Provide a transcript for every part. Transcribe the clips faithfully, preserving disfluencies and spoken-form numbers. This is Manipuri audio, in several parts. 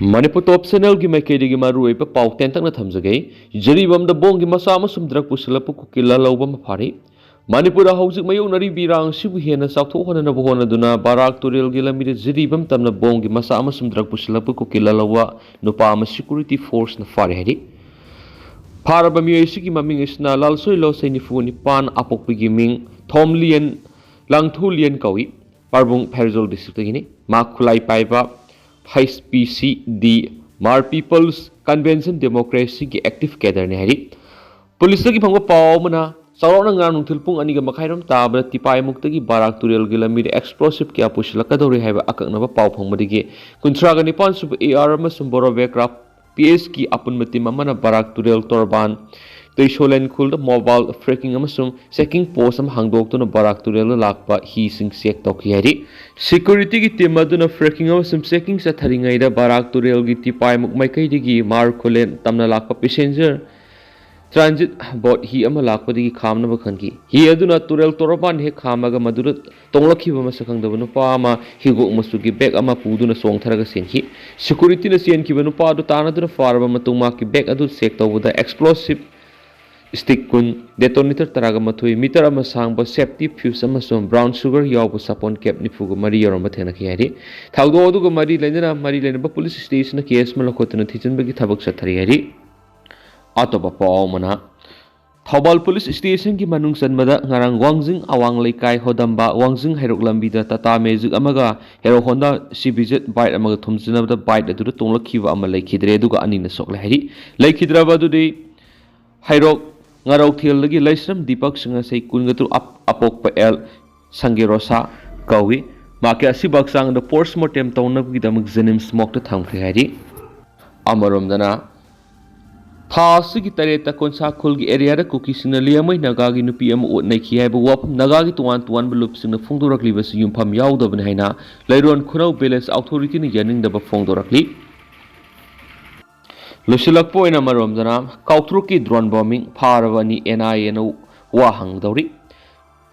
ꯃꯅꯤꯄꯨꯔ ꯇꯣꯞ ꯆꯦꯅꯦꯜꯒꯤ ꯃꯥꯏꯀꯩꯗꯒꯤ ꯃꯔꯨꯑꯣꯏꯕ ꯄꯥꯎ ꯇꯦꯟꯇꯛꯅ ꯊꯝꯖꯒꯦ꯫ ꯖꯤꯔꯤꯕꯥꯝꯗ ꯕꯣꯝꯒꯤ ꯃꯆꯥꯛ ꯑꯃꯁꯨꯡ ꯗ꯭ꯔꯒ ꯄꯨꯁꯤꯜꯂꯛꯄ ꯀꯨꯀꯤ ꯂꯥꯜꯍꯧꯕ ꯑꯃ ꯐꯥꯔꯤ꯫ ꯃꯅꯤꯄꯨꯔꯗ ꯍꯧꯖꯤꯛ ꯃꯥꯌꯣꯛꯅꯔꯤꯕ ꯏꯔꯥꯡ ꯑꯁꯤꯕꯨ ꯍꯦꯟꯅ ꯆꯥꯎꯊꯣꯛꯍꯟꯅꯕ ꯍꯣꯠꯅꯗꯨꯅ ꯕꯔꯥꯛ ꯇꯨꯔꯦꯜꯒꯤ ꯂꯝꯕꯤꯗ ꯖꯤꯔꯤꯕꯥꯝ ꯇꯝꯅ ꯕꯣꯝꯒꯤ ꯃꯆꯥꯛ ꯑꯃꯁꯨꯡ ꯗ꯭ꯔꯒ ꯄꯨꯁꯤꯜꯂꯛꯄ ꯀꯨꯀꯤ ꯂꯥꯜꯍꯧꯕ ꯅꯨꯄꯥ ꯑꯃ ꯁꯦꯀ꯭ꯌꯨꯔꯤꯇꯤ ꯐꯣꯔꯁꯅ ꯐꯥꯔꯦ ꯍꯥꯏꯔꯤ꯫ ꯐꯥꯔꯕ ꯃꯤꯑꯣꯏ ꯑꯁꯤꯒꯤ ꯃꯃꯤꯡ ꯑꯁꯤꯅ ꯂꯥꯜꯁꯣꯏ ꯂꯣꯁꯩ ꯅꯤꯐꯨ ꯅꯤꯄꯥꯟ, ꯑꯄꯣꯛꯄꯒꯤ ꯃꯤꯡ ꯊꯣꯝꯂꯤꯌꯟ, ꯂꯥꯡꯊꯨꯂꯤꯌꯟ ꯀꯧꯏ꯫ ꯄꯥꯔꯕꯨꯡ ꯐꯦꯔꯖꯣꯜ ꯗꯤꯁꯇ꯭ꯔꯤꯛꯇꯒꯤꯅꯤ꯫ ꯃꯍꯥꯛ ꯈꯨꯠꯂꯥꯏ ꯄꯥꯏꯕ ꯍꯩꯆ ꯄꯤ ꯁꯤ ꯗꯤ, ꯃꯥꯔ ꯄꯤꯄꯜꯁ ꯀꯟꯚꯦꯟꯁꯟ ꯗꯦꯃꯣꯀ꯭ꯔꯦꯁꯤꯒꯤ ꯑꯦꯛꯇꯤꯚ ꯀꯦꯗꯔꯅꯤ ꯍꯥꯏꯔꯤ꯫ ꯄꯨꯂꯤꯁꯇꯒꯤ ꯐꯪꯕ ꯄꯥꯎ ꯑꯃꯅ ꯆꯥꯎꯔꯥꯛꯅ ꯉꯔꯥꯡ ꯅꯨꯡꯊꯤꯜ ꯄꯨꯡ ꯑꯅꯤꯒ ꯃꯈꯥꯏꯔꯣꯝ ꯇꯥꯕꯗ ꯇꯤꯄꯥꯏꯃꯨꯛꯇꯒꯤ ꯕꯔꯥꯛ ꯇꯨꯔꯦꯜꯒꯤ ꯂꯝꯕꯤꯗ ꯑꯦꯛꯁꯄ꯭ꯂꯣꯁꯤꯚ ꯀꯌꯥ ꯄꯨꯁꯤꯜꯂꯛꯀꯗꯧꯔꯤ ꯍꯥꯏꯕ ꯑꯀꯛꯅꯕ ꯄꯥꯎ ꯐꯪꯕꯗꯒꯤ ꯀꯨꯟꯊ꯭ꯔꯥꯒ ꯅꯤꯄꯥꯟ ꯁꯨꯕ ꯑꯦ ꯑꯥꯔ ꯑꯃꯁꯨꯡ ꯕꯣꯔꯣꯕꯦꯀ꯭ꯔꯥꯐ ꯄꯤ ꯑꯦꯁꯀꯤ ꯑꯄꯨꯟꯕ ꯇꯤꯝ ꯑꯃꯅ ꯕꯔꯥꯛ ꯇꯨꯔꯦꯜ ꯇꯣꯔꯕꯥꯟ, ꯇꯨꯏꯁꯣꯂꯦꯟ ꯈꯨꯜꯗ ꯃꯣꯕꯥꯏꯜ ꯐ꯭ꯔꯦꯀꯤꯡ ꯑꯃꯁꯨꯡ ꯆꯦꯀꯤꯡ ꯄꯣꯁ ꯑꯃ ꯍꯥꯡꯗꯣꯛꯇꯨꯅ ꯕꯔꯥꯛ ꯇꯨꯔꯦꯜꯗ ꯂꯥꯛꯄ ꯍꯤꯁꯤꯡ ꯆꯦꯛ ꯇꯧꯈꯤ ꯍꯥꯏꯔꯤ꯫ ꯁꯦꯀ꯭ꯌꯨꯔꯤꯇꯤꯒꯤ ꯇꯤꯝ ꯑꯗꯨꯅ ꯐ꯭ꯔꯦꯀꯤꯡ ꯑꯃꯁꯨꯡ ꯆꯦꯀꯤꯡ ꯆꯠꯊꯔꯤꯉꯩꯗ ꯕꯔꯥꯛ ꯇꯨꯔꯦꯜꯒꯤ ꯇꯤꯄꯥꯏꯃꯨꯛ ꯃꯥꯏꯀꯩꯗꯒꯤ ꯃꯥꯔ ꯈꯨꯂꯦꯟ ꯇꯝꯅ ꯂꯥꯛꯄ ꯄꯦꯁꯦꯟꯖꯔ ꯇ꯭ꯔꯥꯟꯖꯤꯠ ꯕꯣꯠ ꯍꯤ ꯑꯃ ꯂꯥꯛꯄꯗꯒꯤ ꯈꯥꯝꯅꯕ ꯈꯟꯈꯤ꯫ ꯍꯤ ꯑꯗꯨꯅ ꯇꯨꯔꯦꯜ ꯇꯣꯔꯕꯥꯟ ꯍꯦꯛ ꯈꯥꯝꯃꯒ ꯃꯗꯨꯗ ꯇꯣꯡꯂꯛꯈꯤꯕ ꯃꯁꯛ ꯈꯪꯗꯕ ꯅꯨꯄꯥ ꯑꯃ ꯍꯤꯒꯣꯛ ꯃꯆꯨꯒꯤ ꯕꯦꯒ ꯑꯃ ꯄꯨꯗꯨꯅ ꯆꯣꯡꯊꯔꯒ ꯆꯦꯟꯈꯤ꯫ ꯁꯦꯀ꯭ꯌꯨꯔꯤꯇꯤꯅ ꯆꯦꯟꯈꯤꯕ ꯅꯨꯄꯥ ꯑꯗꯨ ꯇꯥꯟꯅꯗꯨꯅ ꯐꯥꯔꯕ ꯃꯇꯨꯡ ꯃꯍꯥꯛꯀꯤ ꯕꯦꯒ ꯑꯗꯨ ꯆꯦꯛ ꯇꯧꯕꯗ ꯑꯦꯛꯁꯄ꯭ꯂꯣꯁꯤꯚ ꯁ꯭ꯇꯤꯛ ꯀꯨꯟ, ꯗꯦꯇꯣꯅꯦꯇꯔ ꯇꯔꯥꯒ ꯃꯥꯊꯣꯏ, ꯃꯤꯇꯔ ꯑꯃ ꯁꯥꯡꯕ ꯁꯦꯐꯇꯤ ꯐ꯭ꯌꯨꯁ ꯑꯃꯁꯨꯡ ꯕ꯭ꯔꯥꯎꯟ ꯁꯨꯒꯔ ꯌꯥꯎꯕ ꯁꯥꯄꯣꯟ ꯀꯦꯞ ꯅꯤꯐꯨꯒ ꯃꯔꯤ ꯌꯥꯎꯔꯝꯕ ꯊꯦꯡꯅꯈꯤ ꯍꯥꯏꯔꯤ꯫ ꯊꯧꯗꯣꯛ ꯑꯗꯨꯒ ꯃꯔꯤ ꯂꯩꯅꯅ ꯃꯔꯤ ꯂꯩꯅꯕ ꯄꯨꯂꯤꯁ ꯁ꯭ꯇꯦꯁꯟꯅ ꯀꯦꯁ ꯑꯃ ꯂꯧꯈꯠꯇꯨꯅ ꯊꯤꯖꯤꯟꯕꯒꯤ ꯊꯕꯛ ꯆꯠꯊꯔꯤ ꯍꯥꯏꯔꯤ꯫ ꯑꯇꯣꯞꯄ ꯄꯥꯎ ꯑꯃꯅ, ꯊꯧꯕꯥꯜ ꯄꯨꯂꯤꯁ ꯁ꯭ꯇꯦꯁꯟꯒꯤ ꯃꯅꯨꯡ ꯆꯟꯕꯗ ꯉꯔꯥꯡ ꯋꯥꯡꯖꯤꯡ ꯑꯋꯥꯡ ꯂꯩꯀꯥꯏ ꯍꯣꯗꯝꯕ ꯋꯥꯡꯖꯤꯡ ꯍꯩꯔꯣꯛ ꯂꯝꯕꯤꯗ ꯇꯥꯇꯥ ꯃꯦꯖꯤꯛ ꯑꯃꯒ Hero Honda C B Z bike ꯑꯃꯒ ꯊꯣꯝꯖꯤꯟꯅꯕꯗ ꯕꯥꯏꯛ ꯑꯗꯨꯗ ꯇꯣꯡꯂꯛꯈꯤꯕ ꯑꯃ ꯂꯩꯈꯤꯗ꯭ꯔꯦ, ꯑꯗꯨꯒ ꯑꯅꯤꯅ ꯁꯣꯛꯂꯦ ꯍꯥꯏꯔꯤ꯫ ꯂꯩꯈꯤꯗ꯭ꯔꯕ ꯑꯗꯨꯗꯤ ꯍꯩꯔꯣꯛ ꯉꯥꯔꯧꯊꯦꯜꯗꯒꯤ ꯂꯩꯁ꯭ꯔꯝ ꯗꯤꯄꯛ ꯁꯤꯡ ꯑꯁꯩ ꯀꯨꯟꯒ ꯇꯔꯨꯛ ꯑꯞ-, ꯑꯄꯣꯛꯄ ꯑꯦꯜ ꯁꯪꯒꯦꯔꯣꯁꯥ ꯀꯧꯏ꯫ ꯃꯍꯥꯛꯀꯤ ꯑꯁꯤꯕ ꯍꯛꯆꯥꯡꯗ ꯄꯣꯁꯃꯣꯔꯇꯦꯝ ꯇꯧꯅꯕꯒꯤꯗꯃꯛ ꯖꯦꯅꯤꯝꯁ ꯃꯣꯔꯒꯇ ꯊꯝꯈ꯭ꯔꯦ ꯍꯥꯏꯔꯤ꯫ ꯑꯃꯔꯣꯝꯗꯅ, ꯊꯥ ꯑꯁꯤꯒꯤ ꯇꯔꯦꯠꯇ ꯀꯣꯟꯁꯥ ꯈꯨꯜꯒꯤ ꯑꯦꯔꯤꯌꯥꯗ ꯀꯨꯀꯤꯁꯤꯡꯅ ꯂꯤꯌꯥꯃꯩ ꯅꯥꯒꯥꯒꯤ ꯅꯨꯄꯤ ꯑꯃ ꯑꯣꯠ ꯅꯩꯈꯤ ꯍꯥꯏꯕ ꯋꯥꯐꯝ ꯅꯥꯒꯥꯒꯤ ꯇꯣꯉꯥꯟ ꯇꯣꯉꯥꯟꯕ ꯂꯨꯞꯁꯤꯡꯅ ꯐꯣꯡꯗꯣꯔꯛꯂꯤꯕꯁꯤ ꯌꯨꯝꯐꯝ ꯌꯥꯎꯗꯕꯅꯤ ꯍꯥꯏꯅ ꯂꯩꯔꯣꯟ ꯈꯨꯅꯧ ꯚꯤꯂꯦꯖ ꯑꯣꯊꯣꯔꯤꯇꯤꯅ ꯌꯥꯅꯤꯡꯗꯕ ꯐꯣꯡꯗꯣꯔꯛꯂꯤ꯫ ꯂꯣꯏꯁꯤꯜꯂꯛꯄ ꯑꯣꯏꯅ ꯑꯃꯔꯣꯝꯗꯅ, ꯀꯥꯎꯇ꯭ꯔꯨꯛꯀꯤ ꯗ꯭ꯔꯣꯟ ꯕꯣꯝꯕꯤꯡ, ꯐꯥꯔꯕ ꯑꯅꯤ ꯑꯦꯟ ꯑꯥꯏ ꯑꯦꯅ ꯋꯥ ꯍꯪꯒꯗꯧꯔꯤ꯫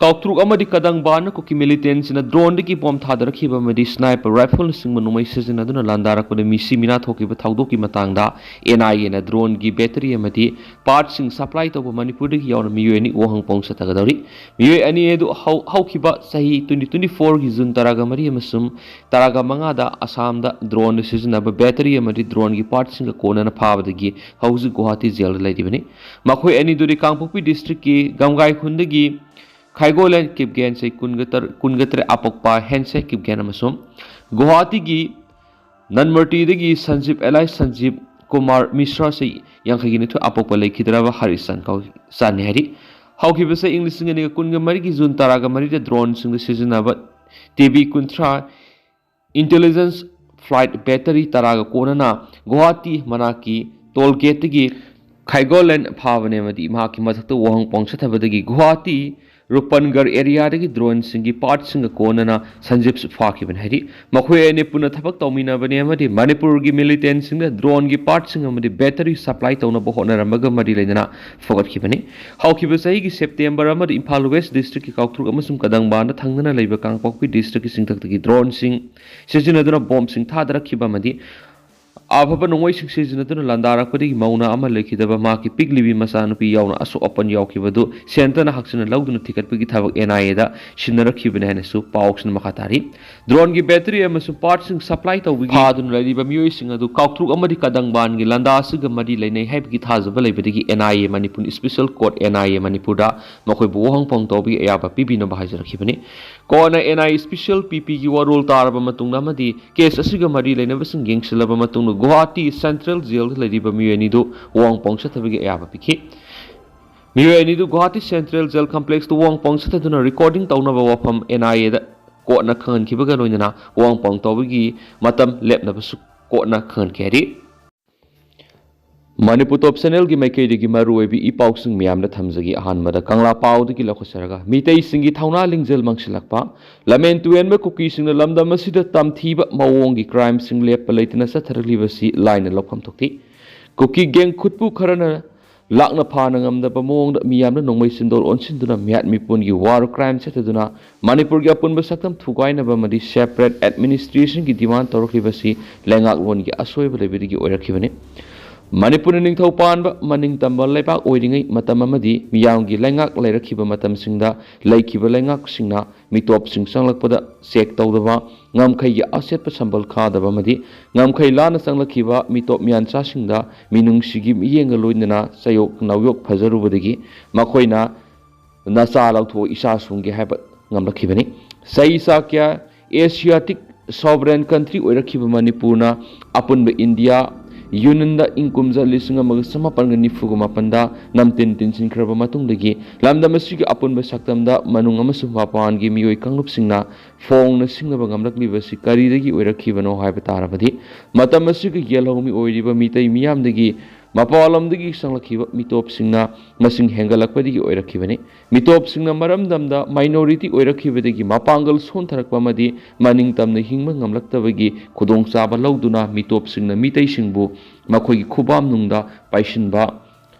ꯀꯥꯎꯇ꯭ꯔꯨꯛ ꯑꯃꯗꯤ ꯀꯗꯪꯕꯥꯟꯅ ꯀꯨꯀꯤ ꯃꯤꯂꯤꯇꯦꯟꯁꯤꯡꯅ ꯗ꯭ꯔꯣꯟꯗꯒꯤ ꯕꯣꯝ ꯊꯥꯗꯔꯛꯈꯤꯕ ꯑꯃꯗꯤ ꯁ꯭ꯅꯥꯏꯄꯔ ꯔꯥꯏꯐꯜꯅꯆꯤꯡꯕ ꯅꯣꯡꯃꯩ ꯁꯤꯖꯤꯟꯅꯗꯨꯅ ꯂꯥꯟꯗꯥꯔꯛꯄꯗ ꯃꯤꯁꯤ ꯃꯤꯅꯥ ꯊꯣꯛꯈꯤꯕ ꯊꯧꯗꯣꯛꯀꯤ ꯃꯇꯥꯡꯗ ꯑꯦꯟ ꯑꯥꯏ ꯑꯦꯅ ꯗ꯭ꯔꯣꯟꯒꯤ ꯕꯦꯇꯔꯤ ꯑꯃꯗꯤ ꯄꯥꯔꯠꯁꯤꯡ ꯁꯄ꯭ꯂꯥꯏ ꯇꯧꯕ ꯃꯅꯤꯄꯨꯔꯗꯒꯤ ꯌꯥꯎꯅ ꯃꯤꯑꯣꯏ ꯑꯅꯤ ꯋꯥꯍꯪ ꯄꯥꯎ ꯆꯠꯊꯒꯗꯧꯔꯤ꯫ ꯃꯤꯑꯣꯏ ꯑꯅꯤ ꯑꯗꯨ ꯍꯧ-, ꯍꯧꯈꯤꯕ ꯆꯍꯤ ꯇ꯭ꯋꯦꯟꯇꯤ ꯇ꯭ꯋꯦꯟꯇꯤ ꯐꯣꯔꯒꯤ ꯖꯨꯟ ꯇꯔꯥꯒ ꯃꯔꯤ ꯑꯃꯁꯨꯡ ꯇꯔꯥꯒ ꯃꯉꯥꯗ ꯑꯁꯥꯝꯗ ꯗ꯭ꯔꯣꯟꯗ ꯁꯤꯖꯤꯟꯅꯕ ꯕꯦꯇꯔꯤ ꯑꯃꯗꯤ ꯗ꯭ꯔꯣꯟꯒꯤ ꯄꯥꯔꯠꯁꯤꯡꯒ ꯀꯣꯟꯅꯅ ꯐꯥꯕꯗꯒꯤ ꯍꯧꯖꯤꯛ ꯒꯨꯋꯥꯍꯥꯇꯤ ꯖꯦꯜꯗ ꯂꯩꯔꯤꯕꯅꯤ꯫ ꯃꯈꯣꯏ ꯑꯅꯤꯗꯨꯗꯤ ꯀꯥꯡꯄꯣꯛꯄꯤ ꯗꯤꯁꯇ꯭ꯔꯤꯛꯀꯤ ꯒꯝꯒꯥꯏ ꯈꯨꯟꯗꯒꯤ ꯈꯥꯏꯒꯣꯂꯦꯟ ꯀꯤꯞꯒꯦꯟ ꯆꯍꯤ ꯀꯨꯟꯒ ꯇꯔꯨꯛ, ꯀꯨꯟꯒ ꯇꯔꯦꯠ ꯑꯄꯣꯛꯄ ꯍꯦꯟꯁꯦ ꯀꯤꯞꯒꯦꯟ ꯑꯃꯁꯨꯡ ꯒꯨꯋꯥꯍꯥꯇꯤꯒꯤ ꯅꯟꯃꯔꯇꯤꯗꯒꯤ ꯁꯟꯖꯤꯞ ꯑꯦꯂꯥꯏꯁ ꯁꯟꯖꯤꯞ ꯀꯨꯃꯥꯔ ꯃꯤꯁ꯭ꯔꯥ ꯆꯍꯤ ꯌꯥꯡꯈꯩꯒꯤ ꯅꯤꯊꯣꯏ ꯑꯄꯣꯛꯄ ꯂꯩꯈꯤꯗ꯭ꯔꯕ ꯍꯔꯤꯁꯟ ꯀꯧ-, ꯆꯥꯅꯤ ꯍꯥꯏꯔꯤ꯫ ꯍꯧꯈꯤꯕ ꯆꯍꯤ ꯏꯪ ꯂꯤꯁꯤꯡ ꯑꯅꯤꯒ ꯀꯨꯟꯒ ꯃꯔꯤꯒꯤ ꯖꯨꯟ ꯇꯔꯥꯒ ꯃꯔꯤꯗ ꯗ꯭ꯔꯣꯟꯁꯤꯡꯗ ꯁꯤꯖꯤꯟꯅꯕ ꯇꯤ ꯕꯤ ꯀꯨꯟꯊ꯭ꯔꯥ ꯏꯟꯇꯦꯂꯤꯖꯦꯟꯁ ꯐ꯭ꯂꯥꯏꯠ ꯕꯦꯇꯔꯤ ꯇꯔꯥꯒ ꯀꯣꯟꯅꯅ ꯒꯨꯋꯥꯍꯥꯇꯤ ꯃꯅꯥꯛꯀꯤ ꯇꯣꯜ ꯒꯦꯠꯇꯒꯤ ꯈꯥꯏꯒꯣꯂꯦꯟ ꯐꯥꯕꯅꯦ ꯑꯃꯗꯤ ꯃꯍꯥꯛꯀꯤ ꯃꯊꯛꯇ ꯋꯥꯍꯪ ꯄꯥꯎ ꯆꯠꯊꯕꯗꯒꯤ ꯒꯨꯋꯥꯍꯥꯇꯤ ꯔꯨꯄꯟꯒꯔ ꯑꯦꯔꯤꯌꯥꯗꯒꯤ ꯗ꯭ꯔꯣꯟꯁꯤꯡꯒꯤ ꯄꯥꯔꯠꯁꯤꯡꯒ ꯀꯣꯟꯅꯅ ꯁꯟꯖꯤꯞꯁꯨ ꯐꯥꯈꯤꯕꯅꯤ ꯍꯥꯏꯔꯤ꯫ ꯃꯈꯣꯏ ꯑꯅꯤ ꯄꯨꯟꯅ ꯊꯕꯛ ꯇꯧꯃꯤꯟꯅꯕꯅꯤ ꯑꯃꯗꯤ ꯃꯅꯤꯄꯨꯔꯒꯤ ꯃꯤꯂꯤꯇꯦꯟꯁꯤꯡꯗ ꯗ꯭ꯔꯣꯟꯒꯤ ꯄꯥꯔꯠꯁꯤꯡ ꯑꯃꯗꯤ ꯕꯦꯇꯔꯤ ꯁꯄ꯭ꯂꯥꯏ ꯇꯧꯅꯕ ꯍꯣꯠꯅꯔꯝꯕꯒ ꯃꯔꯤ ꯂꯩꯅꯅ ꯐꯒꯠꯈꯤꯕꯅꯤ꯫ ꯍꯧꯈꯤꯕ ꯆꯍꯤꯒꯤ ꯁꯦꯞꯇꯦꯝꯕꯔ ꯑꯃꯗ ꯏꯝꯐꯥꯜ ꯋꯦꯁ ꯗꯤꯁꯇ꯭ꯔꯤꯛꯀꯤ ꯀꯥꯎꯇ꯭ꯔꯨꯛ ꯑꯃꯁꯨꯡ ꯀꯗꯪꯕꯥꯟꯗ ꯊꯪꯅꯅ ꯂꯩꯕ ꯀꯥꯡꯄꯣꯛꯄꯤ ꯗꯤꯁꯇ꯭ꯔꯤꯛꯀꯤ ꯆꯤꯡꯊꯛꯇꯒꯤ ꯗ꯭ꯔꯣꯟꯁꯤꯡ ꯁꯤꯖꯤꯟꯅꯗꯨꯅ ꯕꯣꯝꯁꯤꯡ ꯊꯥꯗꯔꯛꯈꯤꯕ ꯑꯃꯗꯤ ꯑꯐꯕ ꯅꯣꯡꯃꯩꯁꯤꯡ ꯁꯤꯖꯤꯟꯅꯗꯨꯅ ꯂꯥꯟꯗꯥꯔꯛꯄꯗꯒꯤ ꯃꯧꯅꯥ ꯑꯃ ꯂꯩꯈꯤꯗꯕ ꯃꯍꯥꯛꯀꯤ ꯄꯤꯛꯂꯤꯕꯤ ꯃꯆꯥꯅꯨꯄꯤ ꯌꯥꯎꯅ ꯑꯁꯣꯛ ꯑꯄꯟ ꯌꯥꯎꯈꯤꯕꯗꯨ ꯁꯦꯟꯇꯔꯅ ꯍꯛꯆꯤꯟꯅ ꯂꯧꯗꯨꯅ ꯊꯤꯒꯠꯄꯒꯤ ꯊꯕꯛ ꯑꯦꯟ ꯑꯥꯏ ꯑꯦꯗ ꯁꯤꯟꯅꯔꯛꯈꯤꯕꯅꯤ ꯍꯥꯏꯅꯁꯨ ꯄꯥꯎꯁꯤꯡꯅ ꯃꯈꯥ ꯇꯥꯔꯤ꯫ ꯗ꯭ꯔꯣꯟꯒꯤ ꯕꯦꯇꯔꯤ ꯑꯃꯁꯨꯡ ꯄꯥꯔꯠꯁꯤꯡ ꯁꯄ꯭ꯂꯥꯏ ꯇꯧꯕꯒꯤ ꯐꯥꯗꯨꯅ ꯂꯩꯔꯤꯕ ꯃꯤꯑꯣꯏꯁꯤꯡ ꯑꯗꯨ ꯀꯥꯎꯇ꯭ꯔꯨꯛ ꯑꯃꯗꯤ ꯀꯗꯪꯕꯥꯟꯒꯤ ꯂꯥꯟꯗꯥ ꯑꯁꯤꯒ ꯃꯔꯤ ꯂꯩꯅꯩ ꯍꯥꯏꯕꯒꯤ ꯊꯥꯖꯕ ꯂꯩꯕꯗꯒꯤ N I A Manipur, special court N I A ꯃꯅꯤꯄꯨꯔꯗ ꯃꯈꯣꯏꯕꯨ ꯋꯥꯍꯪ ꯄꯥꯎ ꯇꯧꯕꯒꯤ ꯑꯌꯥꯕ ꯄꯤꯕꯤꯅꯕ ꯍꯥꯏꯖꯔꯛꯈꯤꯕꯅꯤ꯫ ꯀꯣꯟꯅ ꯑꯦꯟ ꯑꯥꯏ ꯏꯁꯄꯤꯁꯦꯜ ꯄꯤ ꯄꯤꯒꯤ ꯋꯥꯔꯣꯜ ꯇꯥꯔꯕ ꯃꯇꯨꯡꯗ ꯑꯃꯗꯤ ꯀꯦꯁ ꯑꯁꯤꯒ ꯃꯔꯤ ꯂꯩꯅꯕꯁꯤꯡ ꯌꯦꯡꯁꯤꯜꯂꯕ ꯃꯇꯨꯡꯗ ꯒꯨꯋꯥꯍꯥꯇꯤ ꯁꯦꯟꯇ꯭ꯔꯦꯜ ꯖꯦꯜꯗ ꯂꯩꯔꯤꯕ ꯃꯤꯑꯣꯏ ꯑꯅꯤꯗꯨ ꯋꯥꯍꯪ ꯄꯥꯎ ꯆꯠꯊꯕꯒꯤ ꯑꯌꯥꯕ ꯄꯤꯈꯤ꯫ ꯃꯤꯑꯣꯏ ꯑꯅꯤꯗꯨ ꯒꯨꯋꯥꯍꯥꯇꯤ ꯁꯦꯟꯇ꯭ꯔꯦꯜ ꯖꯦꯜ ꯀꯝꯄ꯭ꯂꯦꯛꯁꯇ ꯋꯥꯍꯪ ꯄꯥꯎ ꯆꯠꯊꯗꯨꯅ ꯔꯦꯀꯣꯔꯗꯤꯡ ꯇꯧꯅꯕ ꯋꯥꯐꯝ ꯑꯦꯟ ꯑꯥꯏ ꯑꯦꯗ ꯀꯣꯔꯠꯅ ꯈꯪꯍꯟꯈꯤꯕꯒ ꯂꯣꯏꯅꯅ ꯋꯥꯍꯪ ꯄꯥꯎ ꯇꯧꯕꯒꯤ ꯃꯇꯝ ꯂꯦꯞꯅꯕꯁꯨ ꯀꯣꯔꯠꯅ ꯈꯪꯍꯟꯈꯤ ꯍꯥꯏꯔꯤ꯫ ꯃꯅꯤꯄꯨꯔ ꯇꯣꯞ ꯆꯦꯅꯦꯜꯒꯤ ꯃꯥꯏꯀꯩꯗꯒꯤ ꯃꯔꯨꯑꯣꯏꯕ ꯏ ꯄꯥꯎꯁꯤꯡ ꯃꯌꯥꯝꯅ ꯊꯝꯖꯒꯦ꯫ ꯑꯍꯥꯟꯕꯗ ꯀꯪꯂꯥ ꯄꯥꯎꯗꯒꯤ ꯂꯧꯈꯠꯆꯔꯒ, ꯃꯤꯇꯩꯁꯤꯡꯒꯤ ꯊꯧꯅꯥ ꯂꯤꯡꯖꯦꯜ ꯃꯥꯡꯁꯤꯜꯂꯛꯄ, ꯂꯝꯍꯦꯟ ꯇꯨꯍꯦꯟꯕ ꯀꯨꯀꯤꯁꯤꯡꯅ ꯂꯝꯗꯝ ꯑꯁꯤꯗ ꯇꯝꯊꯤꯕ ꯃꯑꯣꯡꯒꯤ ꯀ꯭ꯔꯥꯏꯝꯁꯤꯡ ꯂꯦꯞꯄ ꯂꯩꯇꯅ ꯆꯠꯊꯔꯛꯂꯤꯕꯁꯤ ꯂꯥꯏꯅ ꯂꯧꯐꯝ ꯊꯣꯛꯇꯦ꯫ ꯀꯨꯀꯤ ꯒꯦꯡ ꯈꯨꯠꯄꯨ ꯈꯔꯅ ꯂꯥꯛꯅ ꯐꯥꯅ ꯉꯝꯗꯕ ꯃꯑꯣꯡꯗ ꯃꯤꯌꯥꯝꯅ ꯅꯣꯡꯃꯩ ꯆꯤꯟꯗꯣꯜ ꯑꯣꯟꯁꯤꯟꯗꯨꯅ ꯃꯤꯍꯥꯠ ꯃꯤꯄꯨꯟꯒꯤ ꯋꯥꯔ ꯀ꯭ꯔꯥꯏꯝ ꯆꯠꯊꯗꯨꯅ ꯃꯅꯤꯄꯨꯔꯒꯤ ꯑꯄꯨꯟꯕ ꯁꯛꯇꯝ ꯊꯨꯒꯥꯏꯅꯕ ꯑꯃꯗꯤ ꯁꯦꯄꯔꯦꯠ ꯑꯦꯗꯃꯤꯅꯤꯁꯇ꯭ꯔꯦꯁꯟꯒꯤ ꯗꯤꯃꯥꯟ ꯇꯧꯔꯛꯂꯤꯕꯁꯤ ꯂꯩꯉꯥꯛꯂꯣꯟꯒꯤ ꯑꯁꯣꯏꯕ ꯂꯩꯕꯗꯒꯤ ꯑꯣꯏꯔꯛꯈꯤꯕꯅꯤ꯫ ꯃꯅꯤꯄꯨꯔꯅ ꯅꯤꯡꯊꯧ ꯄꯥꯟꯕ ꯃꯅꯤꯡ ꯇꯝꯕ ꯂꯩꯕꯥꯛ ꯑꯣꯏꯔꯤꯉꯩ ꯃꯇꯝ ꯑꯃꯗꯤ ꯃꯤꯌꯥꯝꯒꯤ ꯂꯩꯉꯥꯛ ꯂꯩꯔꯛꯈꯤꯕ ꯃꯇꯝꯁꯤꯡꯗ ꯂꯩꯈꯤꯕ ꯂꯩꯉꯥꯛꯁꯤꯡꯅ ꯃꯤꯇꯣꯞꯁꯤꯡ ꯆꯪꯂꯛꯄꯗ ꯆꯦꯛ ꯇꯧꯗꯕ, ꯉꯝꯈꯩꯒꯤ ꯑꯆꯦꯠꯄ ꯁꯝꯕꯜ ꯈꯥꯗꯕ ꯑꯃꯗꯤ ꯉꯝꯈꯩ ꯂꯥꯟꯅ ꯆꯪꯂꯛꯈꯤꯕ ꯃꯤꯇꯣꯞ ꯃꯤꯌꯥꯟꯆꯥꯁꯤꯡꯗ ꯃꯤꯅꯨꯡꯁꯤꯒꯤ ꯃꯤꯠꯌꯦꯡꯒ ꯂꯣꯏꯅꯅ ꯆꯌꯣꯛ ꯅꯥꯎꯌꯣꯛ ꯐꯖꯔꯨꯕꯗꯒꯤ ꯃꯈꯣꯏꯅ ꯅꯆꯥ ꯂꯧꯊꯣꯛ ꯏꯆꯥ ꯁꯨꯡꯒꯦ ꯍꯥꯏꯕ ꯉꯝꯂꯛꯈꯤꯕꯅꯤ꯫ ꯆꯍꯤ ꯆꯥ ꯀꯌꯥ ꯑꯦꯁꯤꯌꯥꯇꯤꯛ ꯁꯣꯚꯔꯦꯟ ꯀꯟꯇ꯭ꯔꯤ ꯑꯣꯏꯔꯛꯈꯤꯕ ꯃꯅꯤꯄꯨꯔꯅ ꯑꯄꯨꯟꯕ ꯏꯟꯗꯤꯌꯥ ꯌꯨꯅꯤꯌꯟꯗ ꯏꯪ ꯀꯨꯝꯖꯥ ꯂꯤꯁꯤꯡ ꯑꯃꯒ ꯆꯃꯥꯄꯟꯒ ꯅꯤꯐꯨꯒ ꯃꯥꯄꯟꯗ ꯅꯝꯇꯤꯟ ꯇꯤꯟꯁꯤꯟꯈ꯭ꯔꯕ ꯃꯇꯨꯡꯗꯒꯤ ꯂꯝꯗꯝ ꯑꯁꯤꯒꯤ ꯑꯄꯨꯟꯕ ꯁꯛꯇꯝꯗ ꯃꯅꯨꯡ ꯑꯃꯁꯨꯡ ꯃꯄꯥꯟꯒꯤ ꯃꯤꯑꯣꯏ ꯀꯥꯡꯂꯨꯞꯁꯤꯡꯅ ꯐꯣꯡꯅ ꯁꯤꯡꯅꯕ ꯉꯝꯂꯛꯂꯤꯕꯁꯤ ꯀꯔꯤꯗꯒꯤ ꯑꯣꯏꯔꯛꯈꯤꯕꯅꯣ ꯍꯥꯏꯕ ꯇꯥꯔꯕꯗꯤ, ꯃꯇꯝ ꯑꯁꯤꯒꯤ ꯌꯦꯜꯍꯧꯃꯤ ꯑꯣꯏꯔꯤꯕ ꯃꯤꯇꯩ ꯃꯤꯌꯥꯝꯗꯒꯤ ꯃꯄꯥꯟꯂꯣꯝꯗꯒꯤ ꯆꯪꯂꯛꯈꯤꯕ ꯃꯤꯇꯣꯞꯁꯤꯡꯅ ꯃꯁꯤꯡ ꯍꯦꯟꯒꯠꯂꯛꯄꯗꯒꯤ ꯑꯣꯏꯔꯛꯈꯤꯕꯅꯤ꯫ ꯃꯤꯇꯣꯞꯁꯤꯡꯅ ꯃꯔꯝꯗꯝꯗ ꯃꯥꯏꯅꯣꯔꯤꯇꯤ ꯑꯣꯏꯔꯛꯈꯤꯕꯗꯒꯤ ꯃꯄꯥꯡꯒꯜ ꯁꯣꯟꯊꯔꯛꯄ ꯑꯃꯗꯤ ꯃꯅꯤꯡ ꯇꯝꯅ ꯍꯤꯡꯕ ꯉꯝꯂꯛꯇꯕꯒꯤ ꯈꯨꯗꯣꯡꯆꯥꯕ ꯂꯧꯗꯨꯅ ꯃꯤꯇꯣꯞꯁꯤꯡꯅ ꯃꯤꯇꯩꯁꯤꯡꯕꯨ ꯃꯈꯣꯏꯒꯤ ꯈꯨꯕꯥꯝꯅꯨꯡꯗ ꯄꯥꯏꯁꯤꯟꯕ,